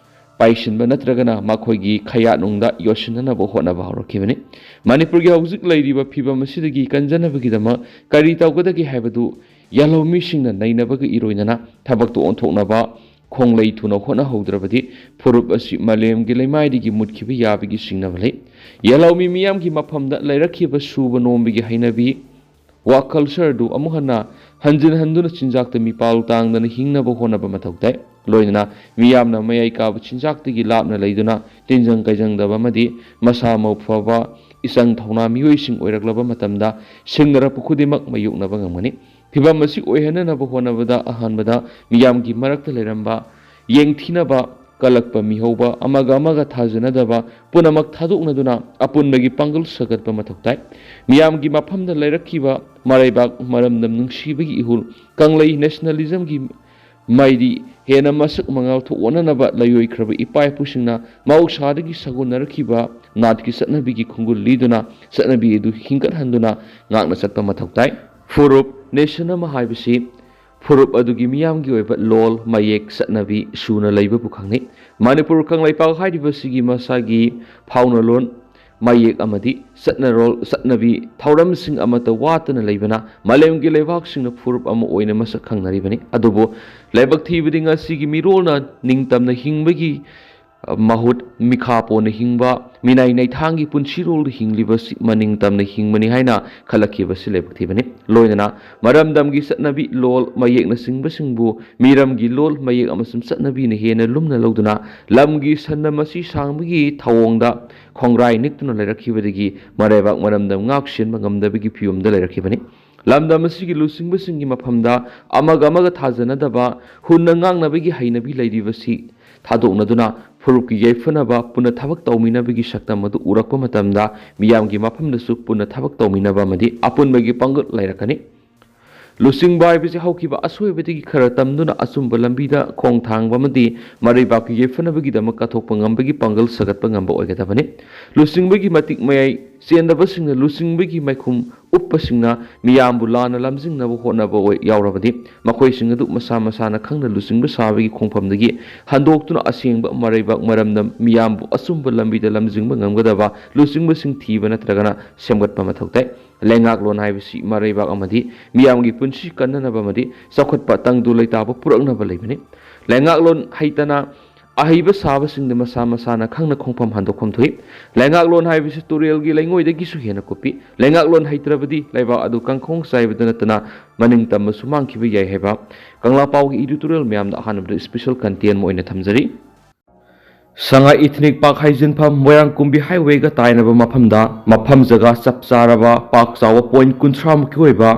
ꯄꯥꯏꯁꯤꯟꯕ ꯅꯠꯇ꯭ꯔꯒꯅ ꯃꯈꯣꯏꯒꯤ ꯈꯌꯥꯠꯅꯨꯡꯗ ꯌꯣꯠꯁꯤꯟꯅꯅꯕ ꯍꯣꯠꯅꯕ ꯍꯧꯔꯛꯈꯤꯕꯅꯤ꯫ ꯃꯅꯤꯄꯨꯔꯒꯤ ꯍꯧꯖꯤꯛ ꯂꯩꯔꯤꯕ ꯐꯤꯕꯝ ꯑꯁꯤꯗꯒꯤ ꯀꯟꯖꯅꯕꯒꯤꯗꯃꯛ ꯀꯔꯤ ꯇꯧꯒꯗꯒꯦ ꯍꯥꯏꯕꯗꯨ ꯌꯦꯜꯍꯧꯃꯤꯁꯤꯡꯅ ꯅꯩꯅꯕꯒ ꯏꯔꯣꯏꯅꯅ ꯊꯕꯛꯇ ꯑꯣꯟꯊꯣꯛꯅꯕ ꯈꯣꯡꯂꯩ ꯊꯨꯅ ꯍꯣꯠꯅꯍꯧꯗ꯭ꯔꯕꯗꯤ ꯐꯨꯔꯨꯞ ꯑꯁꯤ ꯃꯥꯂꯦꯝꯒꯤ ꯂꯩꯃꯥꯏꯗꯒꯤ ꯃꯨꯠꯈꯤꯕ ꯌꯥꯕꯒꯤ ꯆꯤꯡꯅꯕ ꯂꯩ꯫ ꯌꯦꯜꯍꯧꯃꯤ ꯃꯤꯌꯥꯝꯒꯤ ꯃꯐꯝꯗ ꯂꯩꯔꯛꯈꯤꯕ ꯁꯨꯕ ꯅꯣꯝꯕꯒꯤ ꯍꯩꯅꯕꯤ, ꯋꯥꯈꯜ ꯁꯔꯗꯨ ꯑꯃꯨꯛ ꯍꯟꯅ ꯍꯟꯖꯤꯟ ꯍꯟꯗꯨꯅ ꯆꯤꯟꯖꯥꯛꯇ ꯃꯤꯄꯥꯜ ꯇꯥꯡꯗꯅ ꯍꯤꯡꯅꯕ ꯍꯣꯠꯅꯕ ꯃꯊꯧ ꯇꯥꯏ꯫ ꯂꯣꯏꯅꯅ ꯃꯤꯌꯥꯝꯅ ꯃꯌꯥꯏ ꯀꯥꯕ ꯆꯤꯟꯖꯥꯛꯇꯒꯤ ꯂꯥꯞꯅ ꯂꯩꯗꯨꯅ ꯇꯤꯟꯖꯪ ꯀꯥꯏꯖꯪꯗꯕ ꯑꯃꯗꯤ ꯃꯁꯥ ꯃꯎ ꯐꯕ, ꯏꯆꯪ ꯊꯧꯅꯥ ꯃꯤꯑꯣꯏꯁꯤꯡ ꯑꯣꯏꯔꯛꯂꯕ ꯃꯇꯝꯗ ꯁꯤꯡꯅꯔꯛꯄ ꯈꯨꯗꯤꯡꯃꯛ ꯃꯥꯌꯣꯛꯅꯕ ꯉꯝꯒꯅꯤ꯫ ꯐꯤꯕꯝ ꯑꯁꯤ ꯑꯣꯏꯍꯟꯅꯅꯕ ꯍꯣꯠꯅꯕꯗ ꯑꯍꯥꯟꯕꯗ ꯃꯤꯌꯥꯝꯒꯤ ꯃꯔꯛꯇ ꯂꯩꯔꯝꯕ ꯌꯦꯡꯊꯤꯅꯕ ꯀꯜꯂꯛꯄ ꯃꯤꯍꯧꯕ, ꯑꯃꯒ ꯑꯃꯒ ꯊꯥꯖꯅꯗꯕ ꯄꯨꯝꯅꯃꯛ ꯊꯥꯗꯣꯛꯅꯗꯨꯅ ꯑꯄꯨꯟꯕꯒꯤ ꯄꯥꯡꯒꯜ ꯁꯥꯒꯠꯄ ꯃꯊꯧ ꯇꯥꯏ꯫ ꯃꯤꯌꯥꯝꯒꯤ ꯃꯐꯝꯗ ꯂꯩꯔꯛꯈꯤꯕ ꯃꯔꯩꯕꯥꯛ ꯃꯔꯝꯗꯝ ꯅꯨꯡꯁꯤꯕꯒꯤ ꯏꯍꯨꯜ, ꯀꯪꯂꯩ ꯅꯦꯁꯅꯦꯂꯤꯖꯝꯒꯤ ꯃꯥꯏꯗꯤ ꯍꯦꯟꯅ ꯃꯁꯛ ꯃꯉꯥꯜ ꯊꯣꯛꯍꯟꯅꯅꯕ ꯂꯩꯔꯣꯏꯈ꯭ꯔꯕ ꯏꯄꯥ ꯏꯄꯨꯁꯤꯡꯅ ꯃꯍꯧꯁꯥꯗꯒꯤ ꯁꯥꯒꯣꯟꯅꯔꯛꯈꯤꯕ ꯅꯥꯠꯀꯤ ꯆꯠꯅꯕꯤꯒꯤ ꯈꯣꯡꯒꯨꯜ ꯂꯤꯗꯨꯅ ꯆꯠꯅꯕꯤ ꯑꯗꯨ ꯍꯤꯡꯒꯠꯍꯟꯗꯨꯅ ꯉꯥꯛꯅ ꯆꯠꯄ ꯃꯊꯧ ꯇꯥꯏ꯫ ꯐꯨꯔꯨꯞ, ꯅꯦꯁꯟ ꯑꯃ ꯍꯥꯏꯕꯁꯤ ꯐꯨꯔꯨꯞ ꯑꯗꯨꯒꯤ ꯃꯤꯌꯥꯝꯒꯤ ꯑꯣꯏꯕ ꯂꯣꯜ, ꯃꯌꯦꯛ, ꯆꯠꯅꯕꯤ ꯁꯨꯅ ꯂꯩꯕꯕꯨ ꯈꯪꯅꯩ꯫ ꯃꯅꯤꯄꯨꯔ ꯀꯪꯂꯩꯄꯥꯛ ꯍꯥꯏꯔꯤꯕꯁꯤꯒꯤ ꯃꯁꯥꯒꯤ ꯐꯥꯎꯅꯂꯣꯟ, ꯃꯌꯦꯛ ꯑꯃꯗꯤ ꯆꯠꯅꯔꯣꯜ, ꯆꯠꯅꯕꯤ, ꯊꯧꯔꯝꯁꯤꯡ ꯑꯃꯠꯇ ꯋꯥꯠꯇꯅ ꯂꯩꯕꯅ ꯃꯥꯂꯦꯝꯒꯤ ꯂꯩꯕꯥꯛꯁꯤꯡꯅ ꯐꯨꯔꯨꯞ ꯑꯃ ꯑꯣꯏꯅ ꯃꯁꯛ ꯈꯪꯅꯔꯤꯕꯅꯤ꯫ ꯑꯗꯨꯕꯨ ꯂꯥꯏꯕꯛ ꯊꯤꯕꯗꯤ ꯉꯁꯤꯒꯤ ꯃꯤꯔꯣꯜꯅ ꯅꯤꯡꯇꯝꯅ ꯍꯤꯡꯕꯒꯤ ꯃꯍꯨꯠ ꯃꯤꯈꯥ ꯄꯣꯟꯅ ꯍꯤꯡꯕ, ꯃꯤꯅꯥꯏ ꯅꯩꯊꯥꯡꯒꯤ ꯄꯨꯟꯁꯤꯔꯣꯜꯗ ꯍꯤꯡꯂꯤꯕꯁꯤ ꯃꯅꯤꯡ ꯇꯝꯅ ꯍꯤꯡꯕꯅꯤ ꯍꯥꯏꯅ ꯈꯜꯂꯛꯈꯤꯕꯁꯤ ꯂꯥꯏꯕꯛ ꯊꯤꯕꯅꯤ꯫ ꯂꯣꯏꯅꯅ ꯃꯔꯝꯗꯝꯒꯤ ꯆꯠꯅꯕꯤ, ꯂꯣꯜ, ꯃꯌꯦꯛꯅꯆꯤꯡꯕꯁꯤꯡꯕꯨ ꯃꯤꯔꯝꯒꯤ ꯂꯣꯜ, ꯃꯌꯦꯛ ꯑꯃꯁꯨꯡ ꯆꯠꯅꯕꯤꯅ ꯍꯦꯟꯅ ꯂꯨꯝꯅ ꯂꯧꯗꯨꯅ ꯂꯝꯒꯤ ꯁꯟꯅ ꯃꯁꯤ ꯁꯥꯡꯕꯒꯤ ꯊꯧꯑꯣꯡꯗ ꯈꯣꯡꯒ꯭ꯔꯥꯏ ꯅꯤꯛꯇꯨꯅ ꯂꯩꯔꯛꯈꯤꯕꯗꯒꯤ ꯃꯔꯩꯕꯥꯛ ꯃꯔꯝꯗꯝ ꯉꯥꯛ ꯁꯦꯟꯕ ꯉꯝꯗꯕꯒꯤ ꯐꯤꯕꯝꯗ ꯂꯩꯔꯛꯈꯤꯕꯅꯤ꯫ ꯂꯝꯗꯝ ꯑꯁꯤꯒꯤ ꯂꯨꯆꯤꯡꯕꯁꯤꯡꯒꯤ ꯃꯐꯝꯗ ꯑꯃꯒ ꯑꯃꯒ ꯊꯥꯖꯅꯗꯕ, ꯍꯨꯟꯅ ꯉꯥꯡꯅꯕꯒꯤ ꯍꯩꯅꯕꯤ ꯂꯩꯔꯤꯕꯁꯤ ꯊꯥꯗꯣꯛꯅꯗꯨꯅ ꯐꯨꯔꯨꯞꯀꯤ ꯌꯥꯏꯐꯅꯕ ꯄꯨꯟꯅ ꯊꯕꯛ ꯇꯧꯃꯤꯟꯅꯕꯒꯤ ꯁꯛꯇꯝ ꯑꯗꯨ ꯎꯔꯛꯄ ꯃꯇꯝꯗ ꯃꯤꯌꯥꯝꯒꯤ ꯃꯐꯝꯗꯁꯨ ꯄꯨꯟꯅ ꯊꯕꯛ ꯇꯧꯃꯤꯟꯅꯕ ꯑꯃꯗꯤ ꯑꯄꯨꯟꯕꯒꯤ ꯄꯥꯡꯒꯜ ꯂꯩꯔꯛꯀꯅꯤ꯫ ꯂꯨꯆꯤꯡꯕ ꯍꯥꯏꯕꯁꯤ ꯍꯧꯈꯤꯕ ꯑꯁꯣꯏꯕꯗꯒꯤ ꯈꯔ ꯇꯝꯗꯨꯅ ꯑꯆꯨꯝꯕ ꯂꯝꯕꯤꯗ ꯈꯣꯡ ꯊꯥꯡꯕ ꯑꯃꯗꯤ ꯃꯔꯩꯕꯥꯛꯀꯤ ꯌꯥꯏꯐꯅꯕꯒꯤꯗꯃꯛ ꯀꯠꯊꯣꯛꯄ ꯉꯝꯕꯒꯤ ꯄꯥꯡꯒꯜ ꯁꯥꯒꯠꯄ ꯉꯝꯕ ꯑꯣꯏꯒꯗꯕꯅꯤ꯫ ꯂꯨꯆꯤꯡꯕꯒꯤ ꯃꯇꯤꯛ ꯃꯌꯥꯏ ꯆꯦꯟꯗꯕꯁꯤꯡꯅ ꯂꯨꯆꯤꯡꯕꯒꯤ ꯃꯥꯏꯈꯨꯝ ꯎꯞꯄꯁꯤꯡꯅ ꯃꯤꯌꯥꯝꯕꯨ ꯂꯥꯟꯅ ꯂꯝꯖꯤꯡꯅꯕ ꯍꯣꯠꯅꯕ ꯑꯣꯏ-, ꯌꯥꯎꯔꯕꯗꯤ ꯃꯈꯣꯏꯁꯤꯡ ꯑꯗꯨ ꯃꯁꯥ ꯃꯁꯥꯅ ꯈꯪꯅ ꯂꯨꯆꯤꯡꯕ ꯁꯥꯕꯒꯤ ꯈꯣꯡꯐꯝꯗꯒꯤ ꯍꯟꯗꯣꯛꯇꯨꯅ ꯑꯁꯦꯡꯕ ꯃꯔꯩꯕꯥꯛ ꯃꯔꯝꯗꯝ ꯃꯤꯌꯥꯝꯕꯨ ꯑꯆꯨꯝꯕ ꯂꯝꯕꯤꯗ ꯂꯝꯖꯤꯡꯕ ꯉꯝꯒꯗꯕ ꯂꯨꯆꯤꯡꯕꯁꯤꯡ ꯊꯤꯕ ꯅꯠꯇ꯭ꯔꯒꯅ ꯁꯦꯝꯒꯠꯄ ꯃꯊꯧ ꯇꯥꯏ꯫ ꯂꯩꯉꯥꯛꯂꯣꯟ ꯍꯥꯏꯕꯁꯤ ꯃꯔꯩꯕꯥꯛ ꯑꯃꯗꯤ ꯃꯤꯌꯥꯝꯒꯤ ꯄꯨꯟꯁꯤ ꯀꯟꯅꯅꯕ ꯑꯃꯗꯤ ꯆꯥꯎꯈꯠꯄ ꯇꯪꯗꯨ ꯂꯩꯇꯥꯕ ꯄꯨꯔꯛꯅꯕ ꯂꯩꯕꯅꯤ꯫ ꯂꯩꯉꯥꯛꯂꯣꯟ ꯍꯩꯇꯅ ꯑꯍꯩꯕ ꯁꯥꯕꯁꯤꯡꯗ ꯃꯁꯥ ꯃꯁꯥꯅ ꯈꯪꯅ ꯈꯣꯡꯐꯝ ꯍꯟꯗꯣꯛꯐꯝ ꯊꯣꯛꯏ꯫ ꯂꯩꯉꯥꯛꯂꯣꯟ ꯍꯥꯏꯕꯁꯤ ꯇꯨꯔꯦꯜꯒꯤ ꯂꯩꯉꯣꯏꯗꯒꯤꯁꯨ ꯍꯦꯟꯅ ꯀꯨꯞꯄꯤ꯫ ꯂꯩꯉꯥꯛꯂꯣꯟ ꯍꯩꯇ꯭ꯔꯕꯗꯤ ꯂꯩꯕꯥꯛ ꯑꯗꯨ ꯀꯥꯡꯈꯣꯡ ꯆꯥꯏꯕꯗ ꯅꯠꯇꯅ ꯃꯅꯤꯡ ꯇꯝꯕꯁꯨ ꯃꯥꯡꯈꯤꯕ ꯌꯥꯏ ꯍꯥꯏꯕ ꯀꯪꯂꯥ ꯄꯥꯎꯒꯤ editorial ꯃꯌꯥꯝꯗ ꯑꯍꯥꯟꯕꯗ special content ꯑꯃ ꯑꯣꯏꯅ ꯊꯝꯖꯔꯤ꯫ ꯁꯉꯥꯏ Ethnic Park ꯍꯥꯏꯖꯤꯟꯐꯝ ꯃꯣꯏꯔꯥꯡ ꯀꯨꯝꯕꯤ highwayꯒ ꯇꯥꯏꯅꯕ ꯃꯐꯝꯗ ꯃꯐꯝ ꯖꯒꯥ ꯆꯞ ꯆꯥꯔꯕ ꯄꯥꯛ ꯆꯥꯎꯕ point ꯀꯨꯟꯊ꯭ꯔꯥ ꯃꯨꯛꯀꯤ ꯑꯣꯏꯕ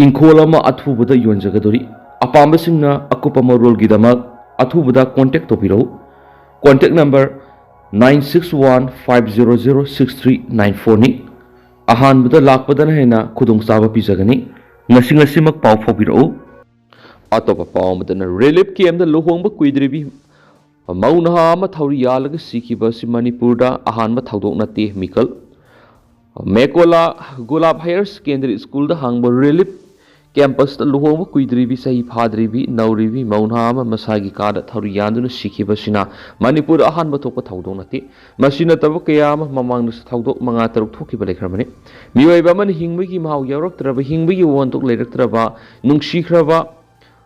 ꯏꯪꯈꯣꯜ ꯑꯃ ꯑꯊꯨꯕꯗ ꯌꯣꯟꯖꯒꯗꯧꯔꯤ꯫ ꯑꯄꯥꯝꯕꯁꯤꯡꯅ ꯑꯀꯨꯞꯄ ꯃꯔꯣꯜꯒꯤꯗꯃꯛ ꯑꯊꯨꯕꯗ contact ꯇꯧꯕꯤꯔꯛꯎ꯫ Contact number nine six one five zero zero six three nine four ꯅꯤ꯫ ꯑꯍꯥꯟꯕꯗ ꯂꯥꯛꯄꯗꯅ ꯍꯦꯟꯅ ꯈꯨꯗꯣꯡꯆꯥꯕ ꯄꯤꯖꯒꯅꯤ꯫ ꯉꯁꯤ ꯉꯁꯤꯃꯛ ꯄꯥꯎ ꯐꯥꯎꯕꯤꯔꯛꯎ꯫ ꯑꯇꯣꯞꯄ ꯄꯥꯎ ꯑꯃꯗꯅ relief campꯇ ꯂꯨꯍꯣꯡꯕ ꯀꯨꯏꯗ꯭ꯔꯤꯕꯤ ꯃꯧ ꯅꯍꯥ ꯑꯃ ꯊꯧꯔꯤ ꯌꯥꯜꯂꯒ ꯁꯤꯈꯤꯕ ꯑꯁꯤ ꯃꯅꯤꯄꯨꯔꯗ ꯑꯍꯥꯟꯕ ꯊꯧꯗꯣꯛ ꯅꯠꯇꯦ꯫ ꯃꯤꯀꯜ ꯃꯦꯀꯣꯂꯥ ꯒꯨꯂꯥꯞ higher secondary schoolꯗ ꯍꯥꯡꯕ relief ꯀꯦꯝꯄꯁꯇ ꯂꯨꯍꯣꯡꯕ ꯀꯨꯏꯗ꯭ꯔꯤꯕꯤ, ꯆꯍꯤ ꯐꯥꯗ꯭ꯔꯤꯕꯤ ꯅꯧꯔꯤꯕꯤ ꯃꯧ ꯅꯍꯥ ꯑꯃ ꯃꯁꯥꯒꯤ ꯀꯥꯗ ꯊꯧꯔꯤ ꯌꯥꯟꯗꯨꯅ ꯁꯤꯈꯤꯕꯁꯤꯅ ꯃꯅꯤꯄꯨꯔꯗ ꯑꯍꯥꯟꯕ ꯊꯣꯛꯄ ꯊꯧꯗꯣꯛ ꯅꯠꯇꯦ꯫ ꯃꯁꯤ ꯅꯠꯇꯕ ꯀꯌꯥ ꯑꯃ ꯃꯃꯥꯡꯗꯁꯨ ꯊꯧꯗꯣꯛ ꯃꯉꯥ ꯇꯔꯨꯛ ꯊꯣꯛꯈꯤꯕ ꯂꯩꯈ꯭ꯔꯕꯅꯤ꯫ ꯃꯤꯑꯣꯏꯕ ꯑꯃꯅ ꯍꯤꯡꯕꯒꯤ ꯃꯍꯥꯎ ꯌꯥꯎꯔꯛꯇ꯭ꯔꯕ, ꯍꯤꯡꯕꯒꯤ ꯋꯥꯍꯟꯊꯣꯛ ꯂꯩꯔꯛꯇ꯭ꯔꯕ, ꯅꯨꯡꯁꯤꯈ꯭ꯔꯕ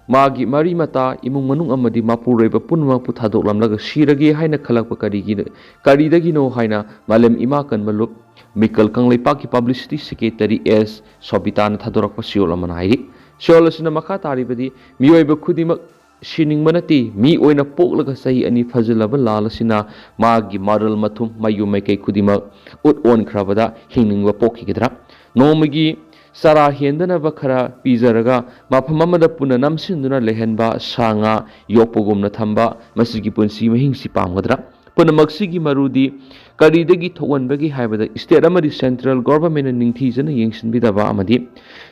ꯃꯥꯒꯤ ꯃꯔꯤ ꯃꯇꯥ, ꯏꯃꯨꯡ ꯃꯅꯨꯡ ꯑꯃꯗꯤ ꯃꯄꯨꯔꯣꯏꯕ ꯄꯨꯝꯅꯃꯛꯄꯨ ꯊꯥꯗꯣꯛꯂꯝꯂꯒ ꯁꯤꯔꯒꯦ ꯍꯥꯏꯅ ꯈꯜꯂꯛꯄ ꯀꯔꯤꯒꯤꯅꯣ, ꯀꯔꯤꯗꯒꯤꯅꯣ ꯍꯥꯏꯅ ꯃꯥꯂꯦꯝ ꯏꯃꯥ ꯀꯟꯕ ꯂꯨꯞ ꯃꯤꯀꯜ ꯀꯪꯂꯩꯄꯥꯛꯀꯤ ꯄꯕ꯭ꯂꯤꯁꯤꯇꯤ ꯁꯦꯀ꯭ꯔꯦꯇꯔꯤ ꯑꯦꯁ ꯁꯣꯕꯤꯇꯥꯅ ꯊꯥꯗꯣꯔꯛꯄ ꯆꯦꯔꯣꯜ ꯑꯃꯅ ꯍꯥꯏꯔꯤ꯫ ꯆꯦꯔꯣꯜ ꯑꯁꯤꯅ ꯃꯈꯥ ꯇꯥꯔꯤꯕꯗꯤ, ꯃꯤꯑꯣꯏꯕ ꯈꯨꯗꯤꯡꯃꯛ ꯁꯤꯅꯤꯡꯕ ꯅꯠꯇꯦ꯫ ꯃꯤ ꯑꯣꯏꯅ ꯄꯣꯛꯂꯒ ꯆꯍꯤ ꯑꯅꯤ ꯐꯥꯖꯤꯜꯂꯕ ꯂꯥꯜ ꯑꯁꯤꯅ ꯃꯥꯒꯤ ꯃꯔꯜ ꯃꯊꯨꯝ, ꯃꯌꯨꯝ ꯃꯥꯏꯀꯩ ꯈꯨꯗꯤꯡꯃꯛ ꯎꯠ ꯑꯣꯟꯈ꯭ꯔꯕꯗ ꯍꯤꯡꯅꯤꯡꯕ ꯄꯣꯛꯈꯤꯒꯗ꯭ꯔꯥ? ꯅꯣꯡꯃꯒꯤ ꯆꯔꯥ ꯍꯦꯟꯗꯅꯕ ꯈꯔ ꯄꯤꯖꯔꯒ ꯃꯐꯝ ꯑꯃꯗ ꯄꯨꯟꯅ ꯅꯝꯁꯤꯟꯗꯨꯅ ꯂꯩꯍꯟꯕ, ꯁꯥ ꯉꯥ ꯌꯣꯛꯄꯒꯨꯝꯅ ꯊꯝꯕ, ꯃꯁꯤꯒꯤ ꯄꯨꯟꯁꯤ ꯃꯍꯤꯡꯁꯤ ꯄꯥꯝꯒꯗ꯭ꯔꯥ? ꯄꯨꯝꯅꯃꯛꯁꯤꯒꯤ ꯃꯔꯨꯗꯤ ꯀꯔꯤꯗꯒꯤ ꯊꯣꯛꯍꯟꯕꯒꯦ ꯍꯥꯏꯕꯗ, ꯁ꯭ꯇꯦꯠ ꯑꯃꯗꯤ ꯁꯦꯟꯇ꯭ꯔꯦꯜ ꯒꯣꯚꯔꯟꯃꯦꯟꯠꯅ ꯅꯤꯡꯊꯤꯖꯅ ꯌꯦꯡꯁꯤꯟꯕꯤꯗꯕ ꯑꯃꯗꯤ